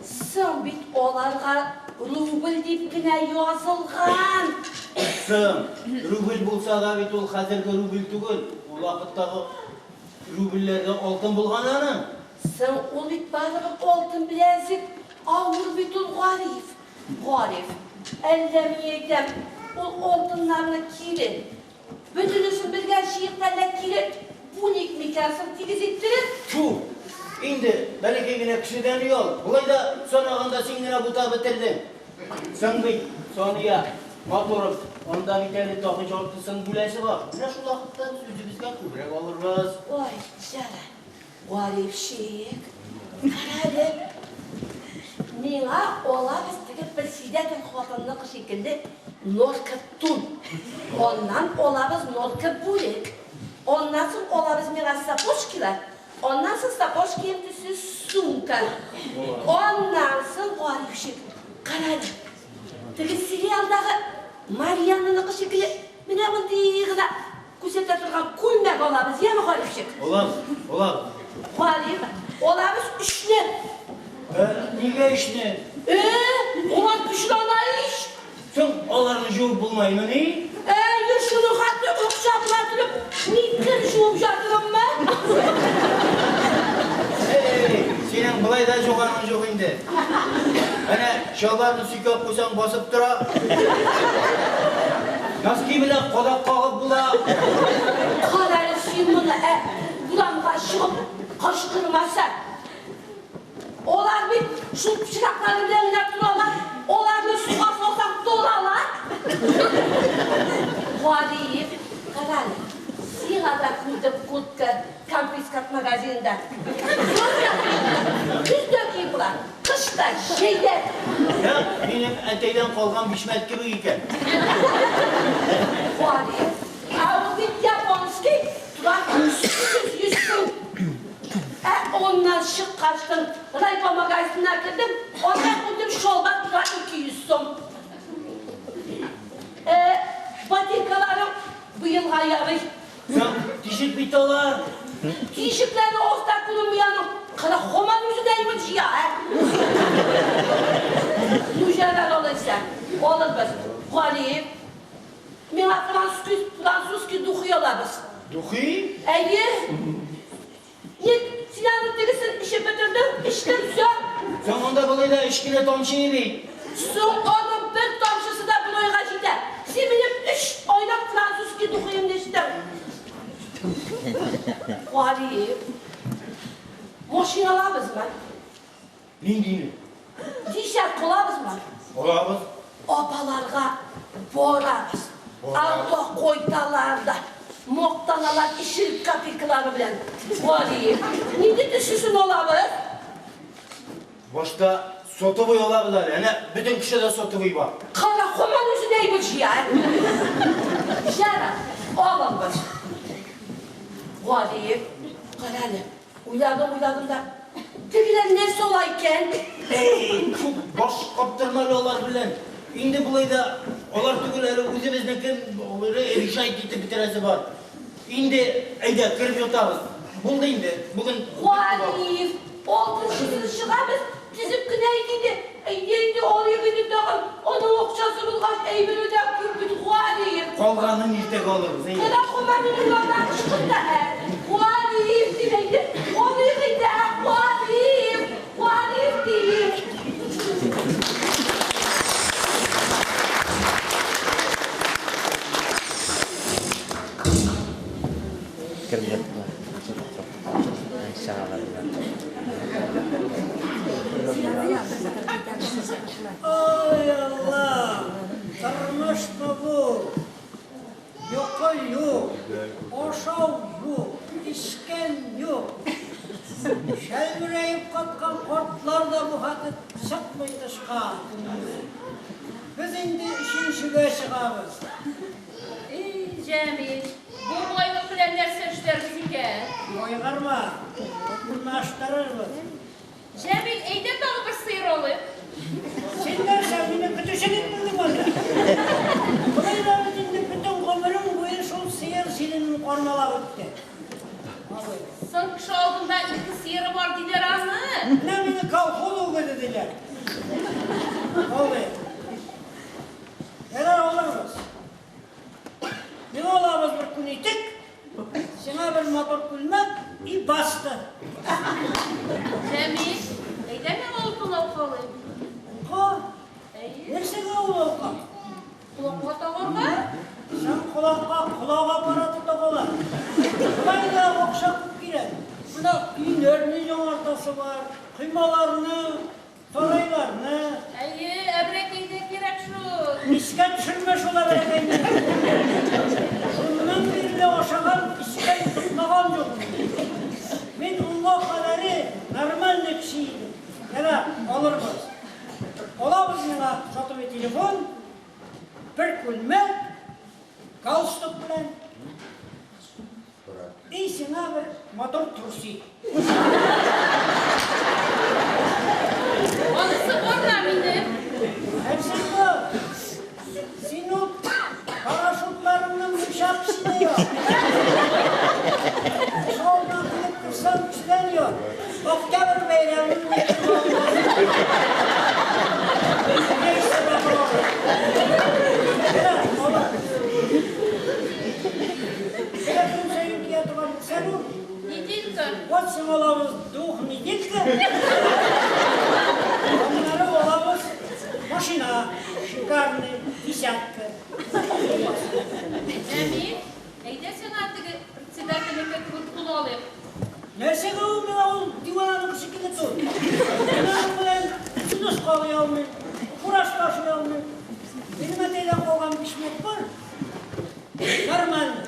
Соң бит аларга рубль дип кенә язылган. Соң, рубль булса да бит ул хәзерге рубль түгел. Ул вакыттагы рубльләрдә алтын булган аның. Соң ул бит барыбер алтын беләзек, авыр бит ул Гариф. Гариф, әллә мин әйтәм, ул алтыннарны кире. Бөтенесен бергә җыеп әллә кире бүлик микән соң тигез иттереп? Фу! Инде бәләкәй генә кешедән оял. Болай да санаганда син генә бутап бетердең. Соң бит, Сания, матурым, анда бит әле тагы яртысын бүләсе бар. Менә шул вакытта без үзебезгә күбрәк алырбыз. Ой, җара, Гарифчик, кара әле. Миңа алабыз теге председатель хатынныкы шикелле норка тун. Аннан алабыз норка бүрек. Аннан соң алабыз миңа сапожкилар. Аннан соң сапожкием төсле сумка. Аннан соң Гарифчик, кара әле. Теге сериалдагы Марьянныкы шикелле менә мондый гына күрсәтә торган күлмәк алабыз, яме Гарифчик? Алабыз, алабыз. Гариф, алабыз өчне. Нигә өчне? Алар пычрана ич. Соң аларны жуып булмаймыни? Әйе, шуны хәтле акча була торып, мин кер жуып жатырмынмы? Эй, синең болай да жуганың юк инде. Әнә чалбарны сөйкәп куйсаң басып тора. Носки белән кадак кагып була. Кара әле син моны, ә урамга чыгып кычкырмаса. Алар бит шул пычраклары белән генә торалар. Аларны суга салсаң торалар. Гариф, кара әле, сиңа да күрдем куртка конфискат магазинында. Көздә киеп була, кышта, җәйдә. Нәкъ минем әтәйдән калган бишмәт кебек икән. Гариф, ә ул бит японский, тора 800 сум. Ә аннан чыккачтын райпо магазинына кердем, анда күрдем чалбар тора 200 сум. Ботинкаларым быелга ярый. Соң, тишек бит алар. Тишекләре аста күренми аның. Кара һаман үзенә әйбер җыя, ә? Ну, җәләл алайса, алырбыз. Гариф, миңа французский, французский духи алабыз. Духи? Әйе. Ник, син аны тегесен эчеп бетердең, эчтем, всё. Соң анда болай да өч кенә тамчы бит. Соң аның бер тамчысы да бер айга җитә. Син минем өч айлык французский духиемны эчтең. Гариф, машина алабызмы? Ниндине? Десятка алабызмы? Алабыз. Апаларга барабыз. Анда кайталар да, мактаналар ишелеп копейкалары белән. Галиев, нинди төслесен алабыз? Башта сотовый алабыз әле. Әнә бөтен кешедә сотовый бар. Кара, һаман үзенә әйбер җыя. Ярар, алабыз. Галиев, кара әле, уйладым, уйладым да, тегеләр нәрсә ала икән? Эй, шул баш каптырма әле алар белән. Инде болай да алар түгел әле үзебезнеке решать итеп бетерәсе бар. Инде әйдә кереп ятабыз. Булды инде. Бүген Галиев, алтынчысын чыгабыз, тезеп кенә әйт инде. Әйдә инде алыйк инде тагын. Аның акчасы булгач, әйбере дә күп бит, Галиев. Калганын иртәгә алырбыз, әйдә. Кара, һаман минем яннан ычкын да, ә. Галиев дип әйтте. Алыйк инде, ә, Галиев, Галиев дип. Кереп яттылар. Чыгалар. Ай Алла, тормышмы бу? Йокы юк, ашау юк, эчкән юк. Шәлберәеп каткан картлар да бу хәтле чыкмый тышка. Без инде өченчегә чыгабыз. Эй, Җәмил, бу байлык белән нәрсә эшләрбез икән? Кайгырма, урнаштырырбыз. Җәмил, әйдә тагы бер сыер алыйк. Син нәрсә, мине көтүче дип белдең әллә? Болай да бит инде бөтен гомерең буе шул сыер җиленен кармалап үтте. Соң кеше алдында ике сыеры бар диләр аны. Менә мине колхоз үгезе диләр. Алый. Ярар, алырбыз. Миңа алабыз бер күн итек, сиңа бер матур күлмәк и баста. Җәмил, әйдә миңа алтын алка алыйк. Алка? Әйе. Нәрсәгә ул алка? Колакка тагарга? Син колакка колак аппараты тагалар. Болай да акча күп кирәк. Менә өйләрне яңартасы бар, коймаларны, сарайларны. Әйе, әбрәкәй дә кирәк шул. Искә төшермә шул әбрәкәйне. Шуннан бирле ашаган, эчкән, йоклаган юк. Мин унга кадәре нормальный кеше идем. Ярар, алырбыз. Алабыз миңа сотовый телефон, бер күлмәк, галстук белән. И сиңа бер матур трусы. Анысы бар да минем. Нәрсә бар? Син ул парашютларыңны мунча эчендә яр. Шалына килеп торсаң, кешедән яр. Октябрь бәйрәмен Нәйсә дә булыр. Ярар, алырбыз. Менә көн саен кия торган нәрсә бу? Неделька. Вот сиңа алабыз двухнеделька. Аннары алабыз машина, шикарный, десятка. Җәмил, әйдә сиңа теге председательнеке кебек тун алыйк. Нәрсәгә ул миңа ул дивананың шикелле тун? Мин аның белән носка алый алмыйм, фуражка ашый алмыйм. Минем әтәйдән калган бишмәт бар. Нормально.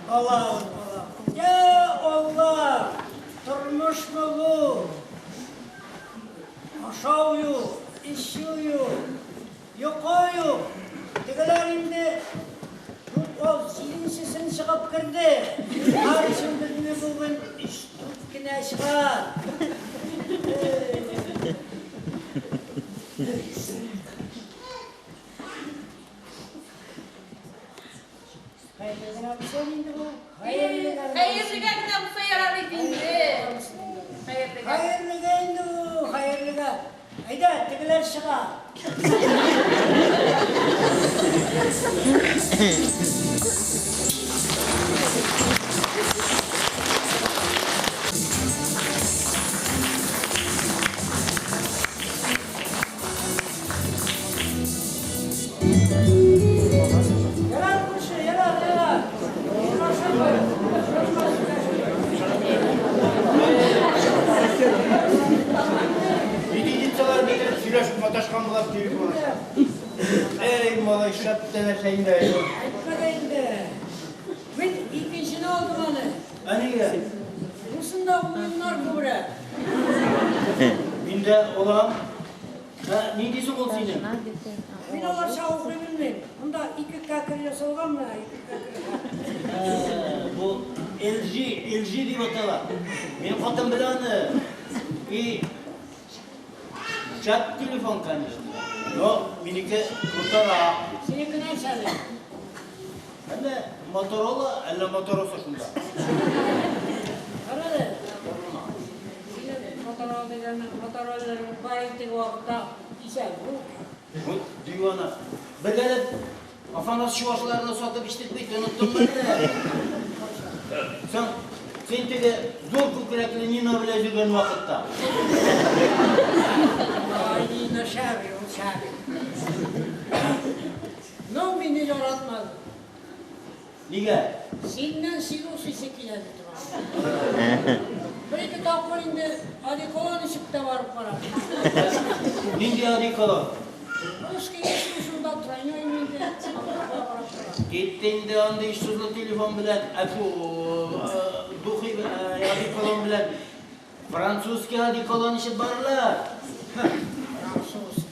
Алла, Алла. Я Алла, тормышмы бу? Ашау юк, эчү юк, йокы юк. Тегеләр инде дүрт, ал, җиденчесен чыгып керде. Алар өчен безне бүген өч, дүрт кенә чыгар. Хәерле генә булсын инде бу. Хәерле Хәерлегә генә булса ярар иде инде. Хәерлегә. Хәерлегә инде бу, хәерлегә. Әйдә, тегеләр чыга. Ярар, күрше, ярар, ярар. Очрашырбыз. Очрашмас. Зурлап телефон аша. Эй, малай, шәп тә нәрсә инде. Әйтмә дә инде. Мин икенчене алдым аны. Ә нигә? Бусында уеннар күбрәк. Мин дә алам. Ә, нинди соң ул синең? Мин аларча укый белмим. Монда ике кәкре ясалган менә, ике кәкре. Ә, бу LG, LG дип атала. Минем хатын белә аны. И шәп телефон, конечно. Но минеке крутарак. Синеке нәрсә әле? Әллә Моторола, әллә Мотороса шунда. Кара әле. Синең Моторола дигәнең, Мотороллерың бар иде вакытта исән бул. Вот дивана. Бергәләп Афанас чувашларына сатып эчтек бит, оныттыңмы әллә? Соң, син теге зур күкрәкле Нина белән йөргән вакытта. Ай, Нина шәби, ул шәби. Но мине яратмады. Нигә? Синнән силус исе килә ди торган. Бер-ике тапкыр инде одеколон эчеп тә барып карадым. Нинди одеколон? Русский яшьли шунда тройной инде. Карап тора. Китте инде андый сузлы телефон белән, әфу, духи одеколон белән. Французский одеколон эчеп барырлар. Француз.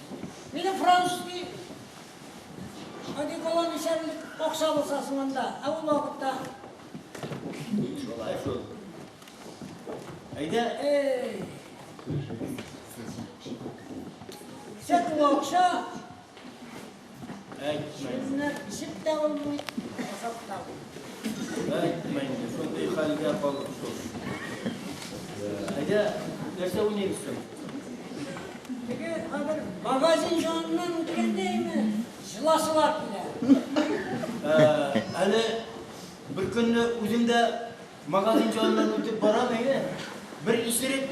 Минем французский одеколон эчәрлек акча булса соң анда. Ә ул вакытта Шулай шул. Әйдә, Эй. Сәт ул акча әйтмә. менә эчеп тә булмый, ашап та булмый. Әйтмә инде, шундый хәлгә калдык шул. Әйдә, нәрсә уйныйбыз соң? Теге хәзер магазин яныннан үткәндәйме? Җыласылар килә. Әле бер көнне үзем дә магазин яныннан үтеп барам, әйе. Бер исерек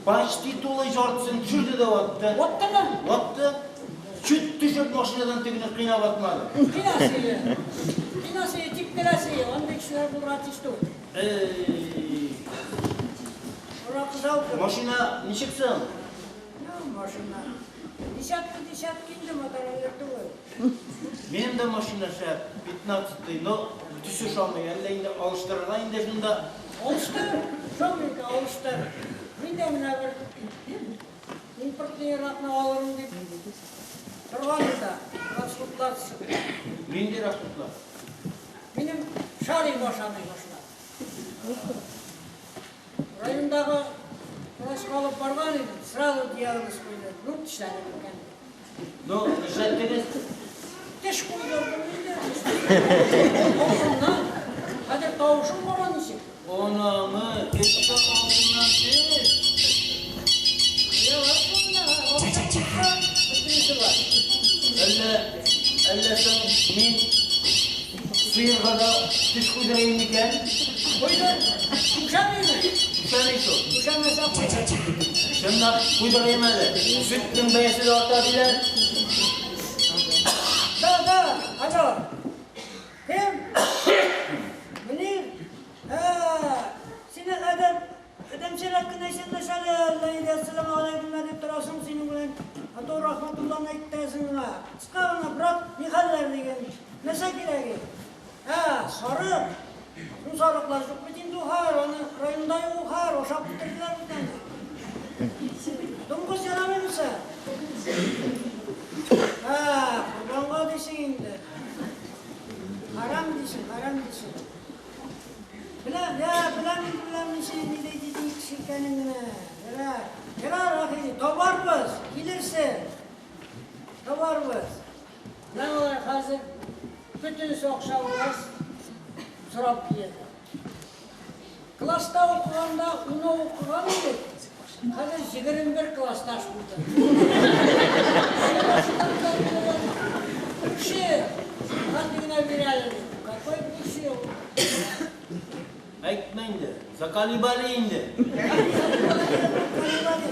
почти тулы яртысын төшерде дә ватты. Ваттымы? Ватты. Чүт төшеп машинадан тегене кыйнап атмады. Кыйнасы, кыйнасы, типкеләсе, андый кешеләр булырга тиеш түгел. Эй, Уракы жалко. машина ничек соң? Ну, машина. Десятки, десятки инде мотороллер түгел. Минем дә машина шәп, 15-й, но төсе ошамый, әллә инде алыштырырга инде шунда. Алыштыр, шомненько алыштыр. Мин дә менә бер импортныйракны алырмын дип торган да, расходлар чыгып. Нинди расходлар? Минем шарик ашамый башлады. Райондагы врачка алып барган идем, сразу диагноз куйды. Ну, тешләнеп икән. Ну, нишләттегез? Теш куйдырдым инде. Авызымнан. Хәзер тавышым кара ничек. Анамы, эттә алдыннан теш. Ярар, менә, акча чыкса, бөтенесе бар. Әллә, әллә соң мин сыерга да теш куйдырайым микән? Куйдыр. Түшәмиме? Түшәми шул. Түшәмәсә куйдыр. Чынлап куйдырайым әле. Сөтнең бәясе дә арта диләр. Да, да, алло. Кем? Мөнир? Ә, сине адәм, адәмчәрәк кенә исәнләшәле, Алла инде ассаламу алейкум дип торасың синең белән. А то рахматулланы әйтәсең миңа. Кыска гына, брат, ни хәлләр диген. Нәрсә кирәк? Ә, сарык. Шул сарыклар юк бит инде хәр, аны районда юк хәр, ашап бетерделәр бит аны. Дуңгыз ярамыймы? Ә, корбанга дисең инде. Харам дисең, харам дисең. Беләм, я, беләм инде, беләм мин синең нидәй дидең кеше икәнен генә. Ярар, ярар, ахири, табарбыз, килерсең. Табарбыз. Менә алар хәзер бөтенесе акча булгач, сорап килә. Класста укыганда уны укыган идек. Хәзер 21 классташ булды. Күрше, хәзер генә бирәләр. Какой күрше ул? Әйтмә инде, заколебали инде. Колебали.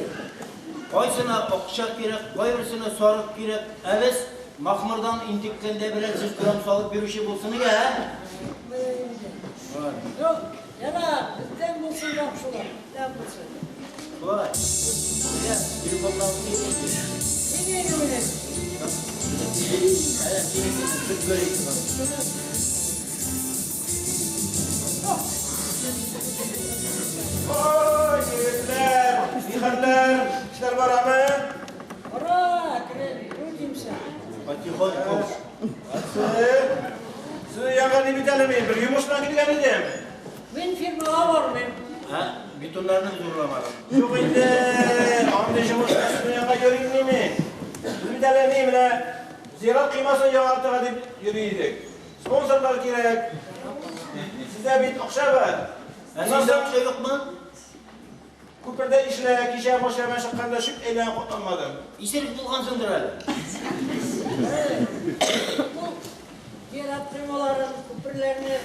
Кайсына акча кирәк, кайберсенә сарык кирәк. Ә без махмырдан интеккәндә берәр 100 грамм салып бирүче булсын иде, ә? Менә инде. Юк, ярар, бездән булсын яхшылар, бездән булсын. Шулай. Әйдә, Телефоннан Ой, егетләр, ни хәлләр? Эшләр барамы? Бара, әкрен, крутимся. Потихоньку. Атсы. Сезнең янга ни бит әле мин бер йомыш белән килгән идем. Мин фирмага бармыйм. Һа, бетоннарны зурламадым. Юк инде, андый йомыш белән сезнең янга йөрим мин. Без бит әле ни менә зират коймасын яңартырга дип йөри идек. Спонсорлар кирәк. Сездә бит акча бар. Ә сездә акча юкмы? Күпердә ишелә, кичә машина белән чыкканда чүп әйләнеп капланмадым. Исерек булгансыңдыр әле. Ул зират коймаларын, күперләрне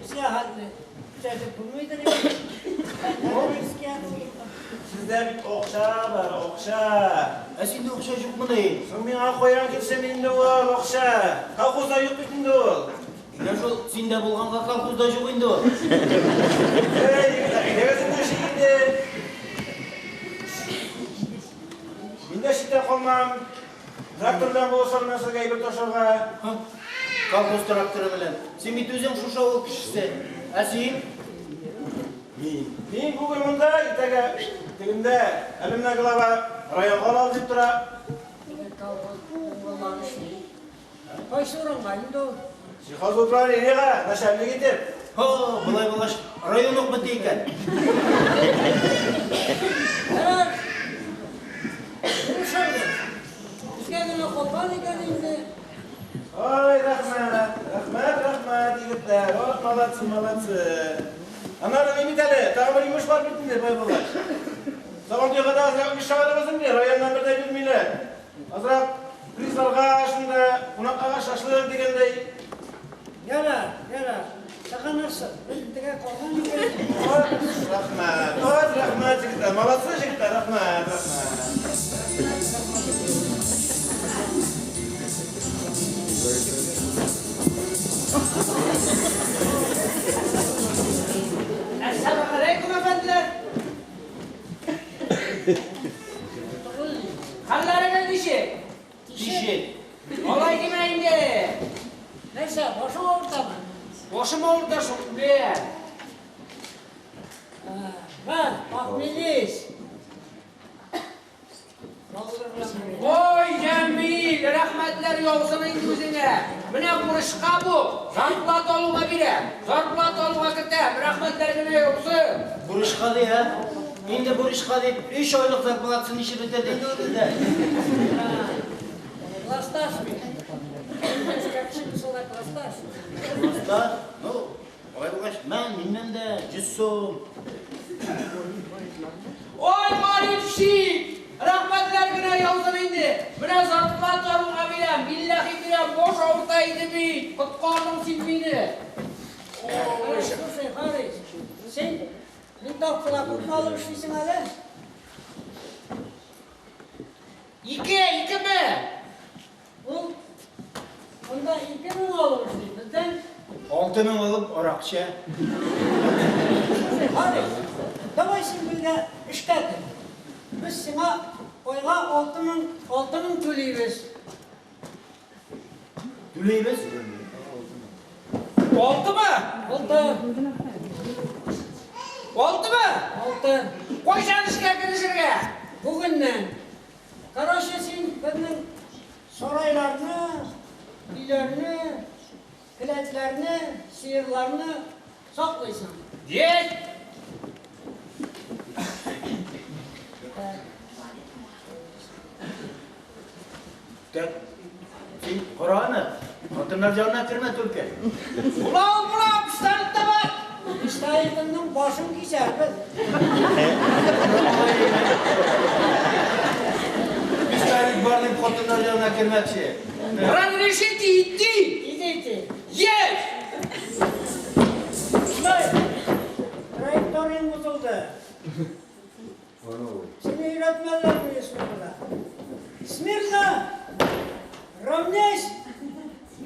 безгә хәтле төзәтеп булмыйдыр инде. Сездә бит акча бар, акча. Ә синдә акча юкмыни? Соң миңа каян килсен инде ул акча? Колхозда юк бит инде ул. Менә шул синдә булганга колхозда юк инде ул. Эй, егетләр, әйдәгез инде эшик инде. Мин дә читтә калмам. Трактор белән булышам мин сезгә әйбер ташырга. Колхоз тракторы белән. Син бит үзең шушы авыл кешесе. Ә син? Мин. Мин бүген монда, иртәгә тегендә. Әле менә глава районга алабыз дип тора. Колхоз уңганнар эшли. Кайсы урынга инде ул? Сельхозуправлениегә начальник итеп. Һо, болай булгач, район ук бетте икән. Ярар. Булышырбыз. Безгә генә калган икән инде. Ой, рәхмәт, рәхмәт, рәхмәт, егетләр. Вот, молодцы, молодцы. Аннары ни бит әле, тагын бер йомыш бар бит инде, бай булгач. Сабантуйга да азрак өлеш чыгарабыз инде, районнан бер дә бирмиләр. Азрак призларга, шунда кунакка шашлык дигәндәй. Ярар, ярар. Сагынырсың. Без бетегә калган икән. Ой, рәхмәт, ой, рәхмәт, егетләр. Молодцы, егетләр, рәхмәт, рәхмәт. Әссәламү алейкум, әфәнделәр. Хәлләрегез ничек? Ничек? Алай димә инде. Нәрсә, башың авыртамы? Башым авырта шул түгел. Бар, похмелись. Балалар белән бергә. Ой, Җәмил, рәхмәтләр яусын инде үзеңә. Менә бурычка бу. Зарплата алуга бирәм. Зарплата алуга кертәм. Рәхмәтләр генә яусын. Бурычка ди, ә? Инде бурычка дип 3 айлык зарплатасын ничек бетерде инде ул бездә? Классташ бит. Как кеше да классташ. Классташ? Ну, алай булгач, мә, миннән дә 100 сум. Ой, Маринчик! Рәхмәтләр генә яусын инде. Менә зарплата алуга бирәм. Билләһи бирәм, баш авырта иде бит. Коткардың син мине. Ой, слушай, Харис, син винтовкала күпме алып эшлисең әле? Ике, икеме? Ул монда 2000 алып эшли, бездән 6000 алып аракча. Слушай, Харис, давай син безгә эшкә кер. Без сиңа айга 6000 түлибез. Түлибез? Алтымы? Алты. Алтымы? Алты. Кайчан эшкә керешергә? Бүгеннән. Короче, син безнең сарайларны, өйләрне, келәтләрне, сыерларны саклыйсың. Есть! Так, син кара аны, хатыннар янына кермә только. Була ул, була, пистолет та бар. Пистолетыңның башын кисәрбез. Пистолет бар дип хатыннар янына кермәкче. Разрешите идти? Идите. Есть! Стой! Траекторияң бозылды. Сине өйрәтмәделәр бу службада. Смирно! Равняйсь!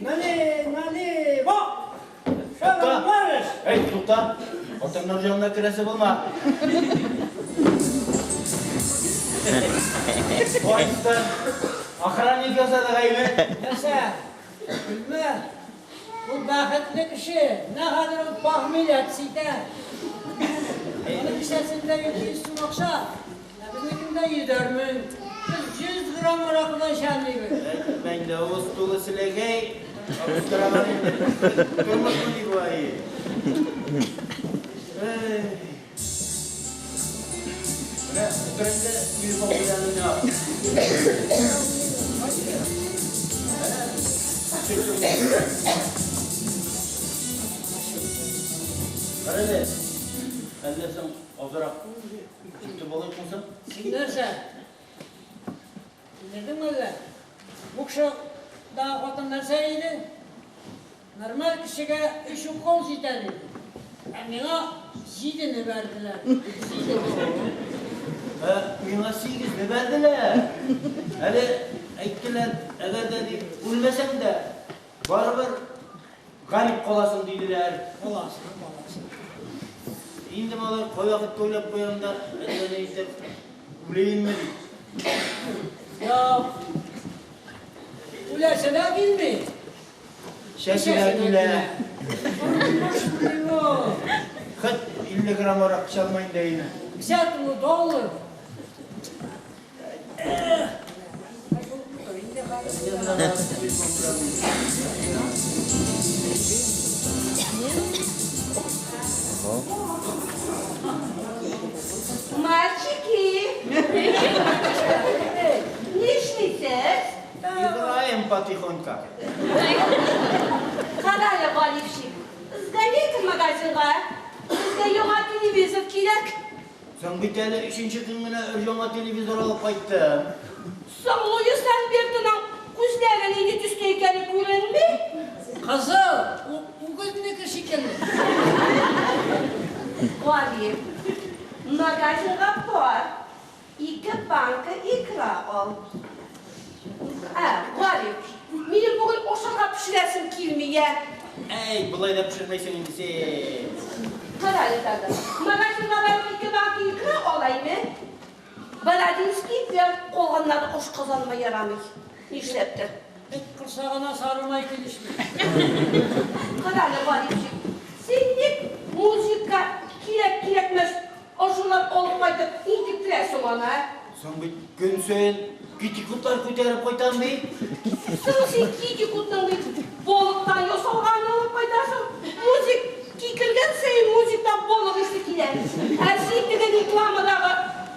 Налево! Шагом марш! Эй, тукта! Хатыннар янына керәсе булма. Поезддан охранник ясадык әйме? Нәрсә? Көлмә. Ул бәхетле кеше. Менә хәзер ул похмелье итә. Аның кесәсендә 700 сум акча. Ә безнекендә 100 мең. Без 100 грамм аракыдан эчәлмибез. Әйтмә инде, авыз тулы селәгәй. Абыстыраган инде. Тормыш бу болай. Эй. Менә утыр инде телефон белән уйнап. Кара әле. Әллә соң азрак көтеп алыйк булса? Син нәрсә? Белдеңме әллә? Бу кеше да хатын нәрсә иде? Нормаль кешегә өч укол җитә диде. Ә миңа җидене бәрделәр. Җидене. Ә, миңа сигезне бәрделәр. Әле әйттеләр, әгәр дә дип үлмәсәң дә, барыбер гарип каласың диделәр. Каласың, каласың. Инде малай кайвакыт уйлап куям да, әллә ни итеп үләйемме дип. Юк. Үләсе дә килми. Чәче дә килә. Тормыш бу. Хет 50 грамм аракы чалмайын да инде. 50 доллар. Мальчики! Нишлисез? Играем потихоньку. Кара әле, Галипчик, сгоняйте магазинга. Безгә яңа телевизор кирәк. Соң бит әле өченче көн генә өр-яңа телевизор алып кайттым. Соң Луис Альбертоның күзләре нинди төстә икәне күренми? Кызыл, үгезнеке шикелле. Галип, магазинга бар. Ике банка икра ал. Ә, Галип, минем бүген ашарга пешерәсем килми, я. Әй, болай да пешермәйсең инде син. Кара әле тагы. Магазинга барып ике банка икра алаймы? Бородинский белән калганнары ашказаныма ярамый. Нишләптер? Эт корсагына сары май килешми. Кара әле, Галипчик, син ник музыка кирәк-кирәкмәс ашулар алып кайтып интектерәсең аны, ә? Соң бит көн саен китикутлар күтәреп кайтам бит. Соң син китикутның бит балыктан ясалганын алып кайтасың. Музык кикергән саен музыктан балык исе килә. Ә син теге рекламадагы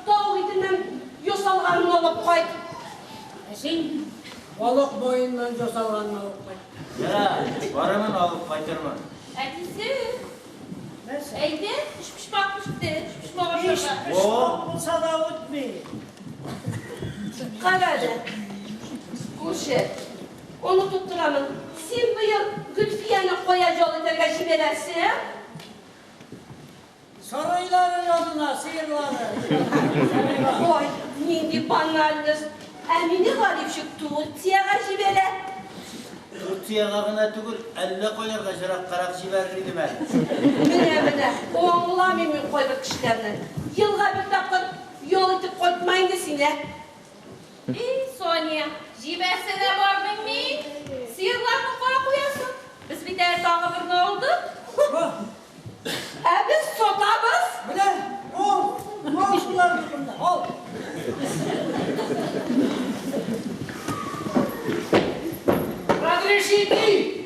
тавык итеннән ясалганын алып кайт. Ә син балык муеныннан ясалганын алып кайт. Ярар, барырмын алып кайтырмын. Әтисе, Нәрсә? әйдә, өчпочмак пеште, өчпочмак Биш ашарга. почмак булса да үтми. Кара әле, күрше, онытып торамын. Син быел Гөлфияне кая ял итәргә җибәрәсең? Сарайлары янына, сыерлары. Ой, нинди банальность. Ә мине Галипчик Турциягә җибәрә. Турциягә гына түгел, әллә кайларга ераккарак җибәрер идем әле. Менә, менә, аңламыйм мин кайбер кешеләрне. Елга бер тапкыр ял итеп кайтма инде син, ә? И, Соня, җибәрсә дә бармыйм мин. Сыерларны кая куясың? Без бит әле тагы берне алдык. Ә без сатабыз. Менә, ал, ал шуларны, ал. Разрешите!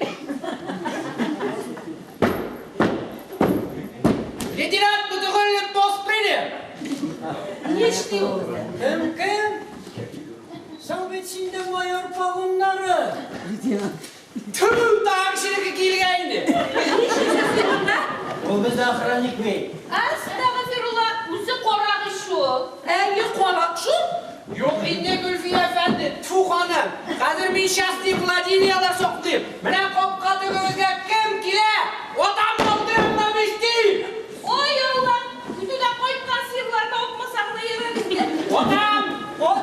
Лейтенант Мотыгуллин пост принял! Нишли ул бездә? Кем, кем? Соң бит синдә майор погоннары. Тфү, тагы кешенеке килгән инде. Нишлисең син монда? Ул бездә охранник бит. Әстәгъфирулла, үзе карак ич ул. Әйе, карак шул. Юк инде Гөлфия әфәнде, тфү ханым. Хәзер мин частный владениялар саклыйм. Менә капка төбебезгә кем килә? Атам мылтыгымны мечти! Ой, Алла, көтүдән кайткан сыерларны атмаса гына ярар инде. Атам! Ат,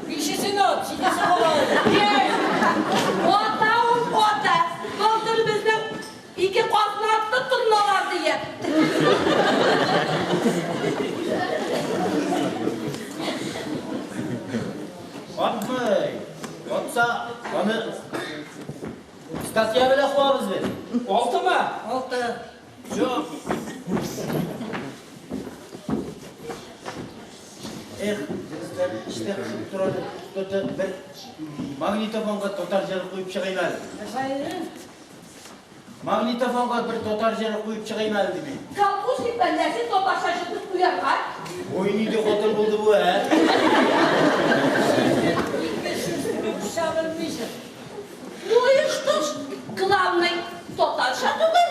бишесен ат, җидесе кала. Ата ул ата. Былтыр безнең ике казны атты торналар диеп. Тотса, аны статья белән куабыз без. Алтымы? Алты. Юк. Эх, дөрестән эштә кысып тора тоты бер магнитофонга татар җыры куеп чыгыйм әле. Нәрсә? Магнитофонга бер татар җыры куеп чыгыйм әле димим. Колхозник бәндәсе татарча җыртып куярга. Ой, нинди хатын булды бу, ә? Ике сүз русча белмисең. Ну и что ж, главный татарча түгел.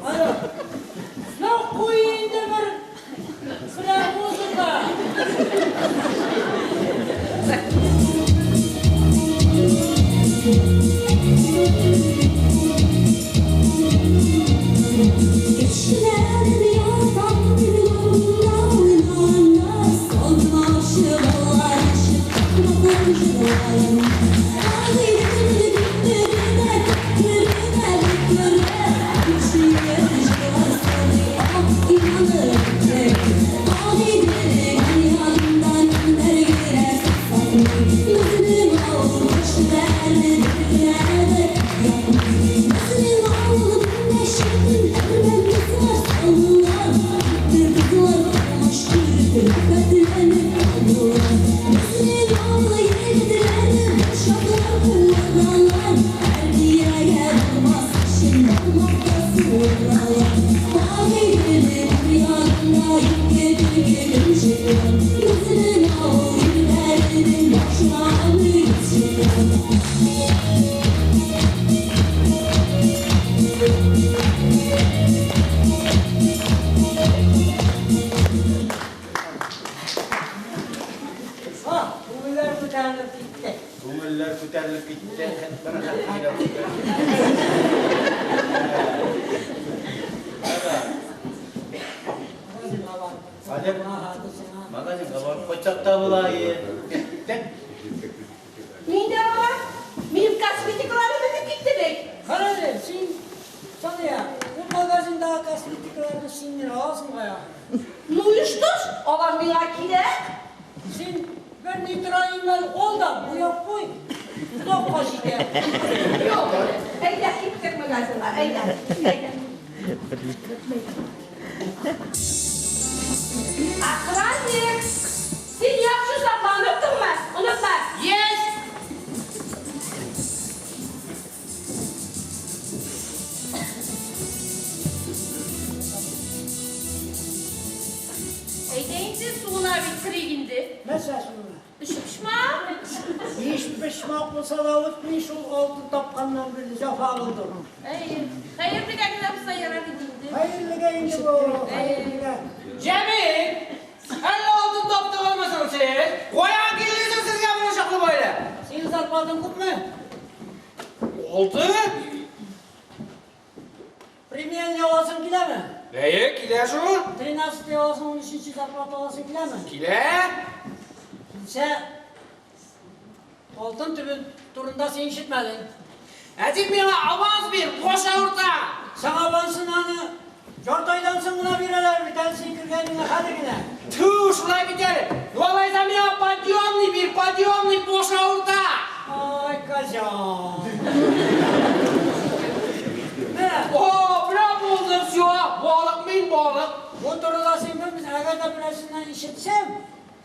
Alo. Ну куй инде бер берәр музыка. Кешеләр ятам юлында уйнаннар, Салмашы балалар өчен матур җырларым. Агыйдел күперенә, күперенә, Күршегә җырлар саный ак иманы бетте. Агыйдел янында мендәр генә саклый, Безнең авыл кешеләре бер ятмый. Безнең авылның мәчетен әрмән кызлар салдылар, Бер кызлар алмаш күреп рәхәтләнеп алдылар. Безнең авыл егетләре бер кулланалар, Тәрбиягә булмас өчен бармакта суыралар. Агыйделнең янында ике төлке көн Безнең авыл ирләренең башына мөгез чыккан. Ha, күңелләр күтәрелеп китте. Күңелләр күтәрелеп китте. Бер хәт Магазинга барып. Хәзер Ага, дисең, магазинга барып кайтсак та була. Киттек. Мин дә барам. Минем косметикаларым бетеп китте бит. Кара әле, син, Сания, ул магазиндагы косметикаларны син генә аласың кая. Ну и что ж, алар миңа кирәк. Син бер нитро имән ал да буяп куй. Озакка җитә. Юк, әйдә киттек магазинга, әйдә, әйдә. Охранник, син яхшы сакланып торма, онытма. Есть! Әйдә инде суына бит керик инде. Нәрсә суына? Өчпочмак. Биш почмак булса да үтми шул алтын тапканнан бирле җәфа булдым. Әй, хәерлегә генә булса ярар иде инде. Хәерлегә инде бу, хәерлегә. Җәмил! Әллә алтын таптыгызмы соң сез? Каян килде соң сезгә моның чаклы байлык? Синең зарплатаң күпме? Алты? Премияне аласың киләме? Әйе, килә шул. 13 аласың, 13 зарплата аласың киләме? Килә. Килсә, алтын төбе турында син ишетмәдең. Ә син миңа аванс бир, баш авырта. Сиңа авансын аны ярты айдан соң гына бирәләр бит, әле син кергәнеңә хәзер генә. Тфү, шулай бит әле. Ну алайса миңа подъемный бир, подъемный, баш авырта. Ай, козел. Менә, О, менә булды, все. Балык мин, балык. бу турыда син белмисең, әгәр дә берәрсеннән ишетсәм,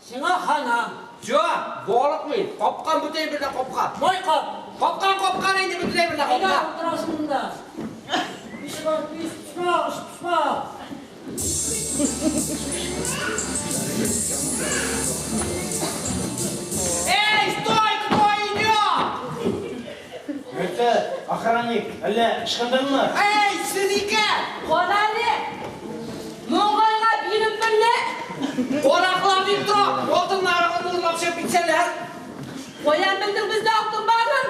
сиңа хана. Все, балык мин. Капкан бөтен бердә капкан. Май кап. Капкан, капкан инде бөтенләй бердә Әйдә капкан. утырасың монда. Биш бар, биш почмак, өч почмак. Эй, стой, кто идет? Нәрсә, охранник, әллә ычкындыңмы? Эй, сез икән! Кара әле. Моңгайга биреп берне. Караклар дип тора, алтыннарыгызны урлап чыгып китсәләр. Каян белдең бездә алтын барын?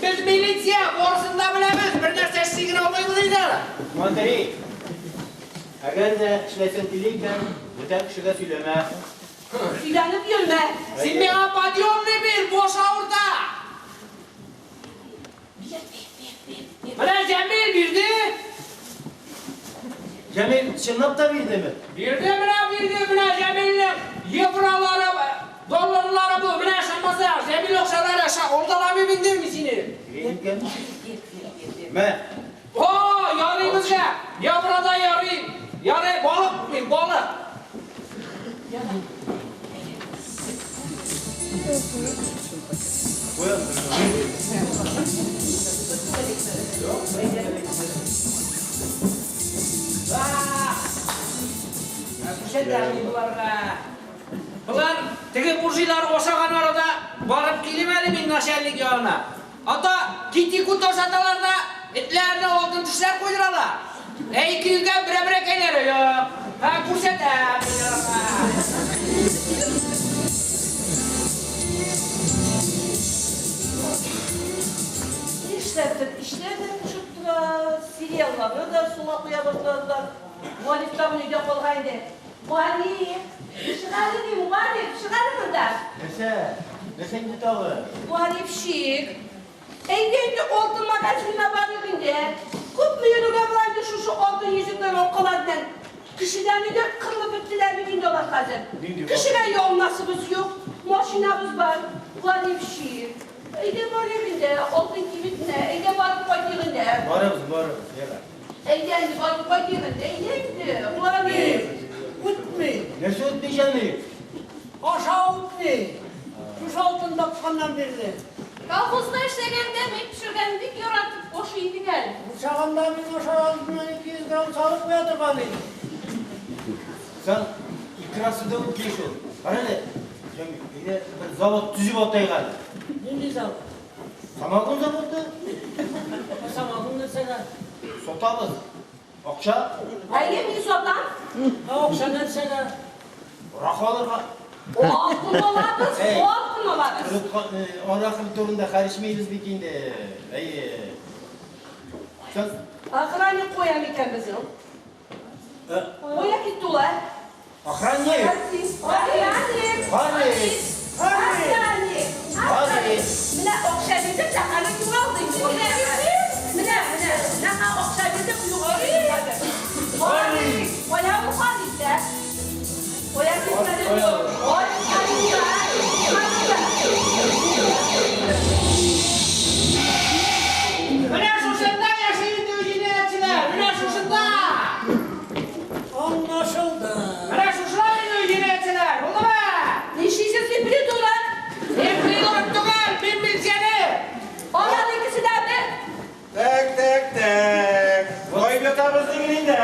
Без милиция, барысын да беләбез, бер нәрсә эшли генә алмыйбыз инде. Смотри. Әгәр дә эшләсең килә икән, бүтән кешегә сөйләмә. Сөйләнеп йөрмә. Син миңа подъемный бир, баш авырта. Бир, бир, бир, бир, бир. Менә Җәмил бирде. Җәмил чынлап та бирдеме? Бирде менә, бирде менә Җәмилнең евролары, долларлары бу. Менә ышанмасаң, Җәмил акчалары аша алдаламыйм инде мин сине. Мә. О, ярый безгә. Евро да ярый. Ярый, балык мин, балык. Күрсәтәм боларга. Болар теге буржуйлар ашаган арада барып килим әле мин начальник янына. Ата китикут ашаталар да, этләренә алтын тешләр куйдыралар. Ә ике йөзгә берәмрәкәйләре юк. Һә, күрсәтәм мин аларга. Нишләптер эшләр дә төшеп тора, сериалларны да суга куя башладылар. Валик тагын өйдә калган иде. Валик, чык әле дим, Валик, чык әле монда. Нәрсә? Нәрсә инде тагы? Валикчик, әйдә инде алтын магазинына барыйк инде. Күпме йөрергә була инде шушы алтын йөзекләр, алкалар белән. Кешедән өйдә кырылып беттеләр бит инде алар хәзер. Кешегә ялынасыбыз юк, машинабыз бар. Валикчик, әйдә барыйк инде алтын кибетенә, әйдә барып кайтыйк инде. Барабыз, барабыз, ярар. Әйдә инде барып кайтыйк инде, әйдә инде, Валик. Үтми. Нәрсә үтми, Җәмил? Аша үтми. Шушы алтын тапканнан бирле. Колхозда эшләгәндә мин пешергәнне бик яратып ашый идең әле. Ул чагында мин ашар алдыннан 200 грамм салып куя торган идем. Сән икрасы да үтми шул. Кара әле, Җәмил, әйдә бер завод төзеп атыйк әле. Нинди завод? Самогон заводы. Самогон нәрсәгә? Сатабыз. Акча? Әйе, мин сатам. Ә акча нәрсәгә? Аракы алырга. Алтын алабыз, алтын алабыз. Аракы турында хәл ичмибез бит инде. Әйе. Сән Охранник куям икән безнең. Кая китте ул, ә? Охранник! Охранник! Харис! Охранник! Харис! Менә акча бирдем дә хәзер югалды инде. Менә, менә, менә акча бирдем, югалды инде хәзер. Харис! Кая ул Харис, ә? Кая китмәде ул? Харис, Харис, Менә шушында яши инде җинаятьчеләр. Менә шушында. Аңлашылды. Менә шушылар инде җинаятьчеләр. Булдымы? Нишлисең син, придурок? Мин придурок түгел, мин милиционер. Алар икесе дә бер. Так, так, так. Бай ятабыз диген инде, ә?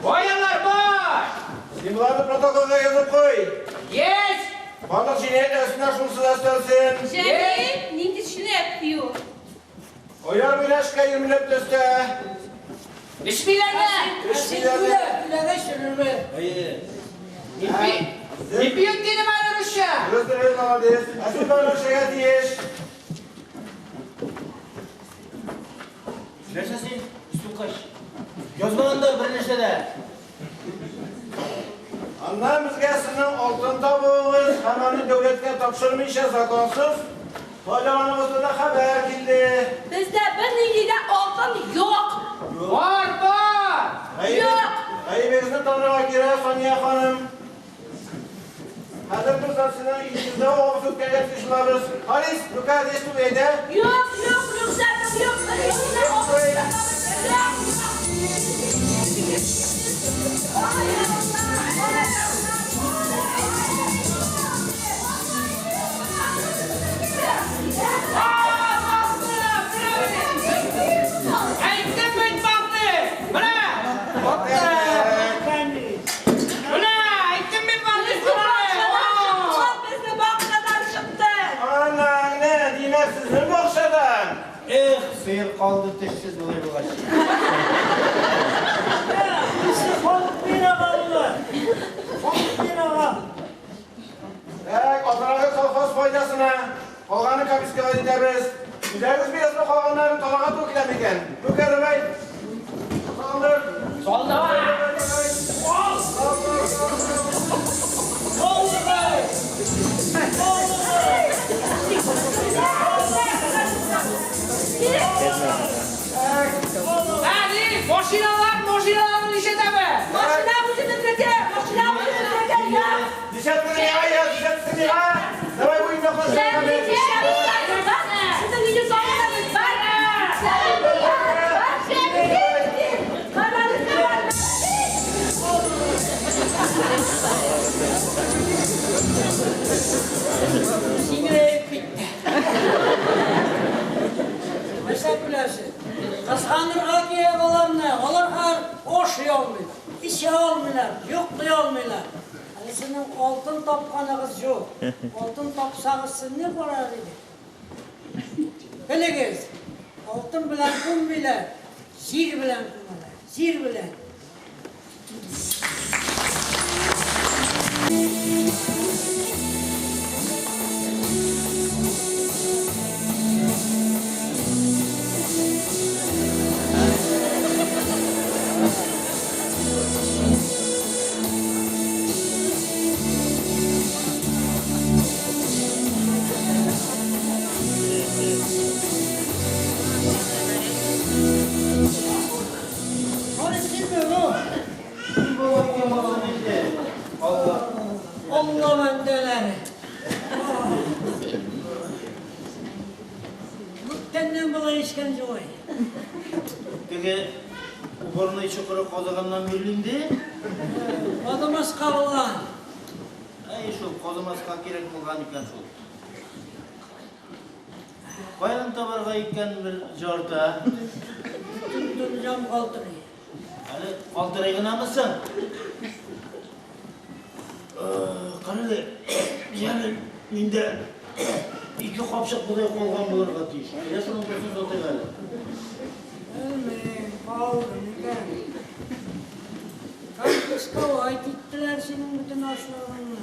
Бай алар, бай. Син боларны протоколга язып куй. Есть. Барлык җинаятьләр өстенә шунысы да өстәлсен. Җәмил, нинди җинаять ди ул? Ояр миләшкә 20 төстә. Эчмиләр дә. Син түлә, түләгәч йөрерме? Әйе. Не пьют дидем әле русча. Дөрес, дөрес, молодец. Ә син барлык эшләргә тиеш. Нәрсә син, сукач? Язмаганда бер нәрсә дә. Аннан безгә сезнең алтын табуыгыз һәм аны дәүләткә тапшырмыйча законсыз файдалануыгыз турында хәбәр килде. Бездә бернинди дә алтын юк. Бар, бар. Юк. Гаебегезне танырга кирәк, Сания ханым. Хәзер без сезнең өегездә обыск үткәрергә тиеш булабыз. Харис, ну-ка, здесь тут әйдә. Юк, юк, рөхсәтем юк. Бернинди дә алтын юк. Әйттем бит барды. Менә. Менә, әйттем бит барды. Безне бакчадан чыкты. Анаңны, димәк, сезнең бакчадан. Эх, сыер калды тешсез болай булгач. Халык бирә балалар. Халык бирә. Так, азрагы колхоз файдасына. Калганын конфисковать итәбез. Үзегез бирәсезме калганнарын таларга туры килә микән? Ну-ка, давай. Салдыр. Салдыр. Так. алмыйлар, эчә алмыйлар, йоклый алмыйлар. Әле сезнең алтын тапканыгыз юк. Алтын тапсагыз, сез ни карар идек? Белегез, алтын белән күммиләр, җир белән күмәләр, җир белән. Allah bendeleri. Күптәннән болай эчкән юк. Теге уборный чокыры казыганнан бирле инде. Казымаска булган. Әй шул, казымаска кирәк булган икән шул. Каян табарга икән бер жарта? Бөтен дөньям калтырый. Әле калтырый гынамы соң? Карале, Җәмил, миндә ике капчык бодай калган булырга тиеш. Әйдә шуның берсен сатыйк әле. Белмим, калды микән? Конфисковать иттеләр синең бөтен ашлыгыңны.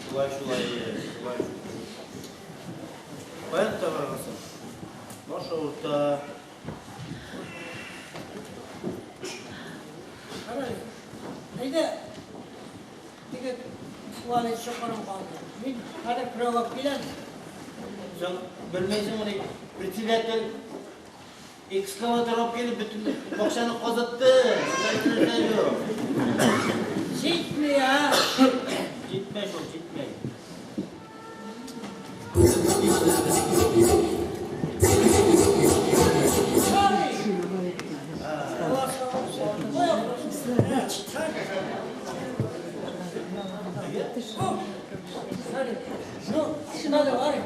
Шулай, шулай, шулай. Каян табарга соң? Баш авырта. Карале, әйдә, теге туалет чокырын калды. Мин хәзер көрәп киләм. Соң белмисеңмени, председатель экскаватор алып килеп бөтен бакчаны казытты. Монда бернәрсә юк. Җитми, а? Җитмәй шул, җитмәй. Ну, надо, Арик.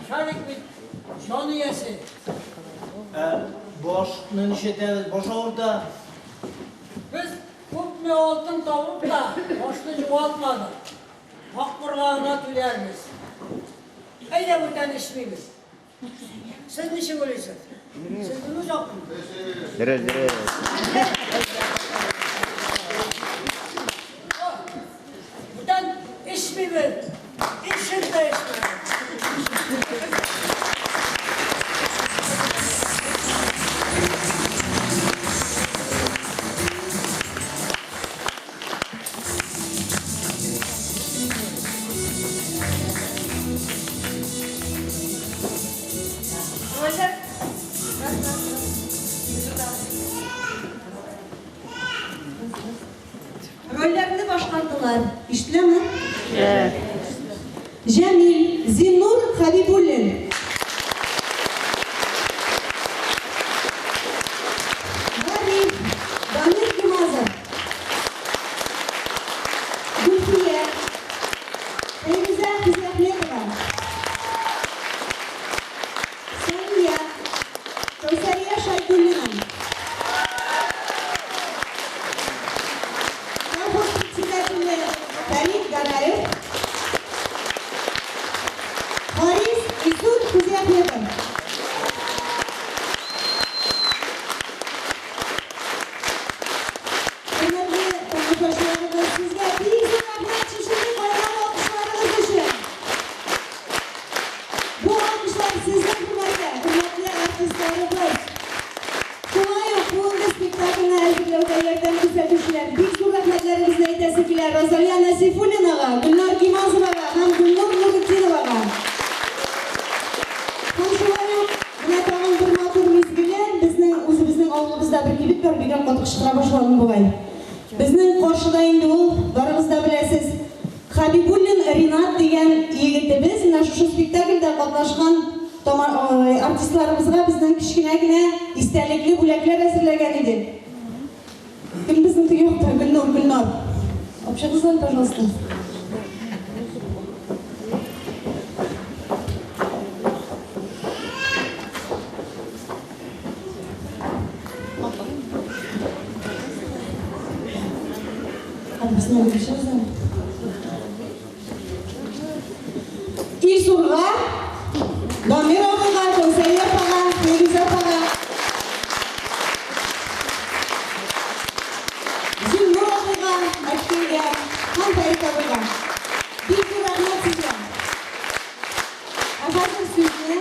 Шарик бит җан иясе. Башны нишләтәбез? Баш авырта. Без күпме алтын табып та башны югалтмадык. Акбурга гына түләрбез. Әйдә бүтән эчмибез. Сез ничек уйлыйсыз? Сез дөрес яктымы? Дөрес, дөрес. Бүтән эчмибез. Эчеп тә эчмибез. Рольләрне башкардылар. Ишетеләме? Җәмил, Зиннур Хәбибуллин. Гариф, Дамир Гимазов. Гөлфия, Фәйрүзә Хизәхметова. Сания, Кәүсәрия Шайдуллина. Колхоз председателе Фәрит Гараев. Харис Илсур Хузиахметов. Хөрмәтле тамашачыларыбыз, сезгә бик зур рәхмәт шушындый кайнар алкышларыгыз өчен. Бу алкышлар сезнең хөрмәткә, хөрмәтле артистларыбыз. Шулай ук бүгенге спектакльне әзерләүгә ярдәм күрсәтүчеләр бик зур рәхмәтләребезне әйтәсе килә Розалия Насифуллинага, Гөлнар Гимазовага һәм Гөлнур Нуретдиновага. Һәм шулай ук менә тагын бер матур мизгеле безнең үзебезнең авылыбызда бер кибет бар, бигрәк каты кычкыра башладым бугай. Безнең каршыда инде ул, барыгыз да беләсез, Хабибуллин Ринат дигән егетебез менә шушы спектакльдә катнашкан артистларыбызга безнең кечкенә генә истәлекле бүләкләр әзерләгән иде. Кем безнең теге якта? Гөлнур, Гөлнар. Общагыздан, пожалуйста. Һәрберсенә белешәбез әле. Илсурга, Дамир абыйга, Кәүсәрия апага, Фәйрүзә апага, Зиннур абыйга, әткәйгә һәм Фәрит абыйга. Бик зур рәхмәт сезгә. Ә хәзер сүзне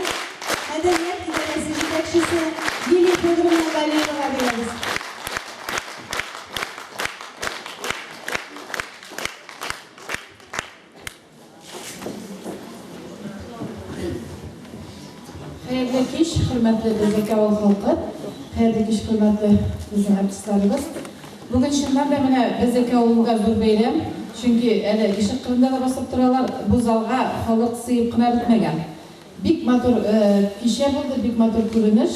мәдәният идарәсе җитәкчесе Лилия Федоровна Галиевага бирәбез. Хәерле кич, хөрмәтле Бәзәкә авыл халкы, хәерле кич, хөрмәтле безнең артистларыбыз. Бүген чыннан да менә Бәзәкә авылында зур бәйрәм, чөнки әле ишек кырында да басып торалар, бу залга халык сыеп кына бетмәгән. Бик матур кичә булды, бик матур күренеш,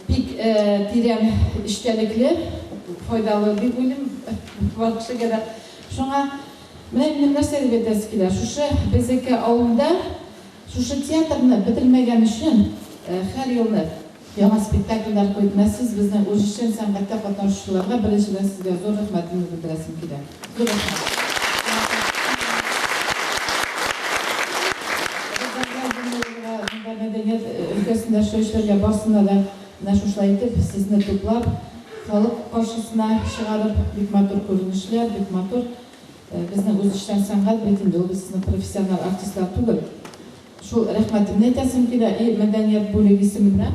бик тирән эчтәлекле, файдалы дип уйлыйм бар кешегә дә. Шуңа менә минем нәрсә дип әйтәсе килә, шушы Бәзәкә авылында шушы театрны бетермәгән өчен һәр елны яңа спектакльләр куеп, менә сез безнең үзешчән сәнгатьтә катнашучыларга беренчедән сезгә зур рәхмәтемне белдерәсем килә. Зур рәхмәт. Мәдәният өлкәсендә эшләүчеләргә барсына да менә шушылай итеп сезне туплап, халык каршысына чыгарып, бик матур күренешләр, бик матур. Безнең үзешчән сәнгать бит инде ул, без сезнең профессиональ артистлар түгел. Шул рәхмәтемне әйтәсем килә и мәдәният бүлеге исеменнән,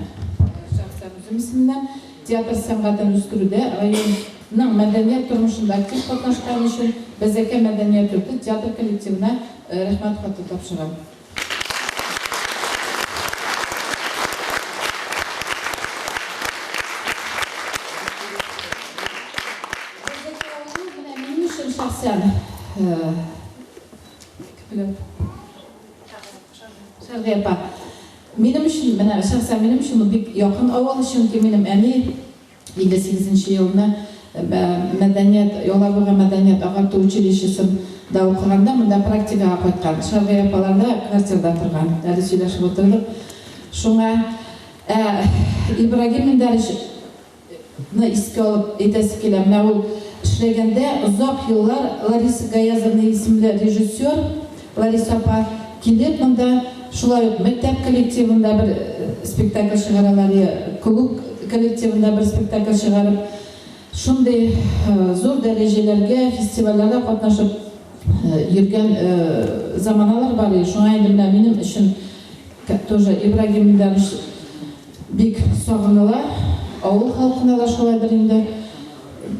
шәхсән үзем исеменнән, театр сәнгатен үстерүдә районның мәдәният тормышында актив катнашкан өчен Бәзәкә мәдәният йорты театр коллективына Рәхмәт хаты тапшырам. Бәзәкә авылы менә минем өчен шәхсән, кем белә? Шәргыя апа, минем өчен, менә шәхсән минем өчен ул бик якын авыл, чөнки минем әни 58 нче елны мәдәният, Алабуга мәдәният агарту училищесында укыганда монда практикага кайткан. Шәргыя апаларда квартирда торган. Әле сөйләшеп утырдык. Шуңа, ә Ибрагим Миндарич ны искә алып әйтәсе килә, менә ул эшләгәндә озак еллар Лариса Гаязовна исемле режиссер, Лариса апа, килеп монда шулай ук мәктәп коллективында бер спектакль чыгаралар, я клуб коллективында бер спектакль чыгарып, шундый зур дәрәҗәләргә, фестивальләрдә катнашып йөргән заманалар бар иде. Шуңа инде менә минем өчен тоже Ибрагим Илдарович Бик сагыныла, авыл халкына да шулайдыр инде,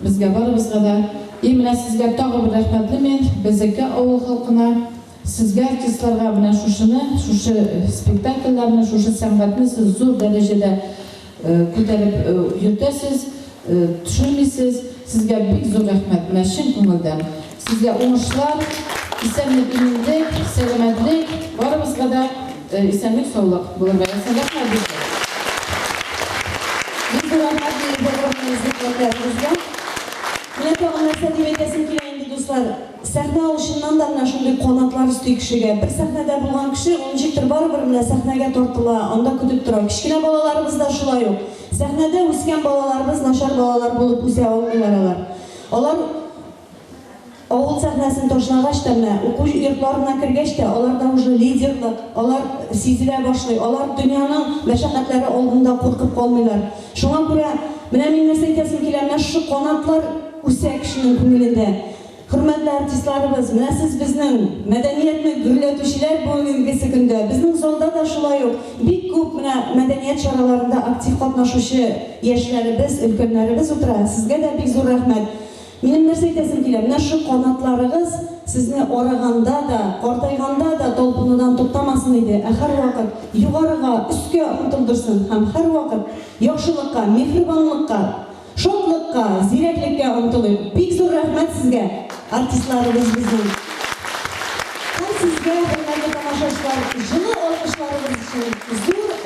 безгә барыбызга да. И менә сезгә тагы бер рәхмәтле мин, Бәзәкә авыл халкына, сезгә, артистларга, менә шушыны, шушы спектакльләрне, шушы сәнгатьне сез зур дәрәҗәдә күтәреп йөртәсез, төшермисез. Сезгә бик зур рәхмәт, менә чын күңелдән. Сезгә уңышлар, исәнлек-иминлек, сәламәтлек, барыбызга да исәнлек-саулык булырга язсын. Рәхмәт бик зур. Бик зур рәхмәт, Лилия Федоровна, изге теләкләрегезгә. Менә тагын нәрсә дип әйтәсем килә инде, дуслар. Сәхнә ул чыннан да менә шундый канатлар өсти кешегә. Бер сәхнәдә булган кеше, ул ничектер барыбер менә сәхнәгә тартыла, анда көтеп тора. Кечкенә балаларыбыз да шулай ук. Сәхнәдә үскән балаларыбыз начар балалар булып үсә алмыйлар алар. Алар авыл сәхнәсен ташлагач та, менә уку йортларына кергәч тә, аларда уже лидерлык, алар сизелә башлый, алар дөньяның мәшәкатьләре алдында куркып калмыйлар. Шуңа күрә, менә мин нәрсә әйтәсем килә, менә шушы канатлар үсә кешенең күңелендә. Хөрмәтле артистларыбыз, менә сез безнең мәдәниятне гөрләтүчеләр бүгенгесе көндә. Безнең залда да шулай ук бик күп менә мәдәният чараларында актив катнашучы яшьләребез, өлкәннәребез утыра. Сезгә дә бик зур рәхмәт. Минем нәрсә әйтәсем килә, менә шушы канатларыгыз сезне арыганда да, картайганда да талпынудан туктамасын иде, ә һәрвакыт югарыга, өскә омтылдырсын һәм һәрвакыт яхшылыкка, миһербанлыкка, Шатлыкка, зирәклеккә омтылыйк. Бик зур рәхмәт сезгә, артистларыбыз безнең. Һәм сезгә, хөрмәтле тамашачылар, җылы алкышларыгыз өчен зур.